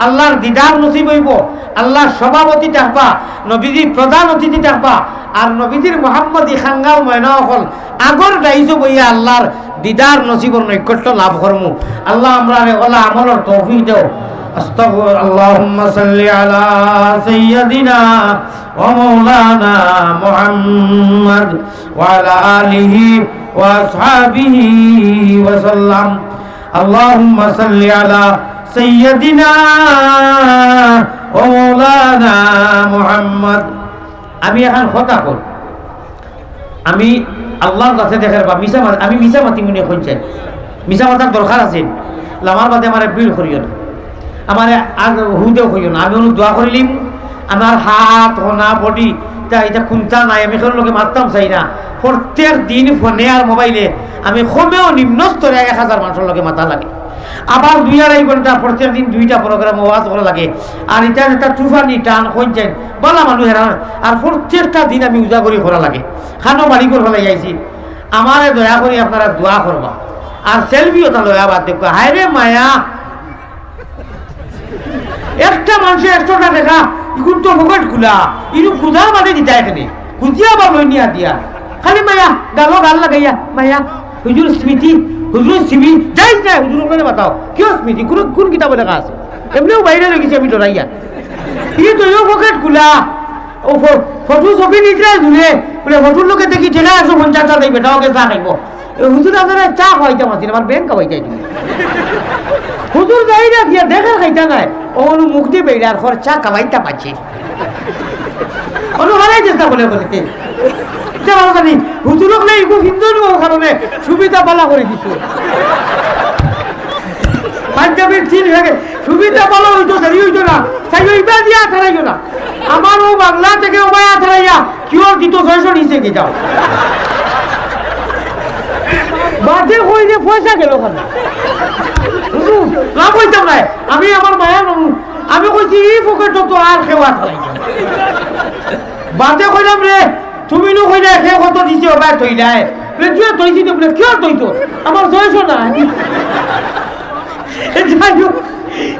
আল্লার দিদার নসিব অইবো, আল্লার সভাপতি থাকবা, নবীজি প্রধান অতিথি থাকবা, আর নবীজির মোহাম্মদী খাঙ্গাল ময়না অকল আগর ডাইসো বইয়া আল্লার দিদার নসিবর নৈকট্য লাভ করমু। আল্লাহ আমরারে অলা আমলর তৌফিক দেও। আস্তাগফির-, আল্লাহুম্মা সাল্লি আলা সাইয়্যিদিনা ওয়া মাওলানা মুহাম্মদ ওয়া আলা আলিহি ওয়া আসহাবিহি ওয়া সাল্লাম। আল্লাহুম্মা সাল্লি আলা সাইয়্যিদিনা ওয়া মাওলানা মুহাম্মদ। আমি এখান কথা কই, আমি আল্লার কাছে দেখের বা মিছা মাত-, আমি মিছা মাতি মনে কইছেন, মিছা মাতার দরকার আছে। লামার বাদে আমারে ভিড় করিও না, আমারে আর হুদেও কইও না। আমি অনু দোয়া করিলিম, আমার হাত, হনা, বডি, ইতা, ইতা কুন্তা নাই, আমি কেউর লগে মাততাম চাই না। প্রত্যেক দিন ফোনে আর মোবাইলে আমি কমেও নিম্ন স্তরে এক হাজার মানুষর লগে মাতা লাগে। আবার দুই আড়াই ঘন্টা প্রত্যেক দিন দুইটা প্রোগ্রাম ওয়াজ করা লাগে। আর ইটা একটা তুফানি টান কইছেন, বালা মানুষ হেরা। আর প্রত্যেকটা দিন আমি উজাগরি করা লাগে। খানো বাড়ি করে ফেলাই আইছি। আমারে দয়া করি আপনারা দোয়া করবা। আর সেলফি ওটা লয়া বাদ দেখো, হায় রে মায়া। একটা মানুষে একশোটা টেকা, ইগুন তো পকেট খুলা, ইনু খুদার বাদে দিতা এখানে। খুঁজিয়া বা লই নিয়া দিয়া। খালি মায়া, গালো গাল লাগাইয়া, মায়া। হুজুর স্মৃতি, হুজুর সিবি, যাই যায়, হুজুর ওখানে বাতাও। কিয় স্মৃতি? কোন, কোন কিতাবে লেখা আছে? এমনিও বাইরে রয়ে গেছি আমি ডরাইয়া। ই তো ইও পকেট খুলা। ও ফ-, ফটো ছবি নিতে দূরে, বলে, "ফটোর লোকে দেখি ঠেলা একশো পঞ্চাশ টাকা দিবে, বেটা ওকে চা খাইব।" এ হুজুর আপনারা চা খাওয়াইতাম আছি, আমার ব্যাংক খাওয়াইতে আছি। হুজুর যাই না গিয়া দেখা খাইতা নাই, ও অনু মুখ দিয়ে বেড়ার খর চা খাওয়াইতাম আছি। অনু হারাই চেষ্টা করে বলে। এটা ভালো জানি, হুজুর হলে একটু হিন্দু নয়, ও কারণে সুবিধা পালা করে দিত। পাঞ্জাবির চিন হয়ে গেছে, সুবিধা পালা হইতো, দেরি হইতো না। তাই ওই ইবা দিয়া আথারাইও না। আমার ও বাংলা থেকে ও ভাই আথারাইয়া, কি ওর দিত ছয়শো নিচে গিয়ে যাও। বাদে কইলে পয়সা গেল কেন? হুজুর, লাভ হইতাম নাই। আমি আমার মায়া নমু। আমি কইছি, "এই পকেটও তো আর কেউ আথারাই না।" বাদে কইলাম, "রে, তুমি নু কইলে সে কত দিছে, ও ভাই থইলায়।" বলে, "তুইও থইছি তো।" বলে, "কিয় থইতো? আমার ছয়শো না।" এ যাই হোক,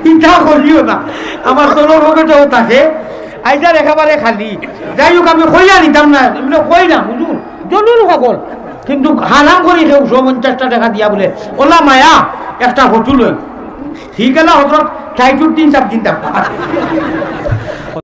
ইটা করিও না। আমার তলর পকেটেও থাকে। আইজার একেবারে খালি। যাই হোক, আমি কইয়া নিতাম না। আমি বলে, "কই না, হুজুর, জরুর সকল।" কিন্তু হারাম করি কেউ পঞ্চাশটা টাকা দিয়া বলে, "ওলা মায়া, একটা ফটো লই।" ঠিক আছে, হজরত তাইজুদ্দিন সাহেব জিন্দাবাদ।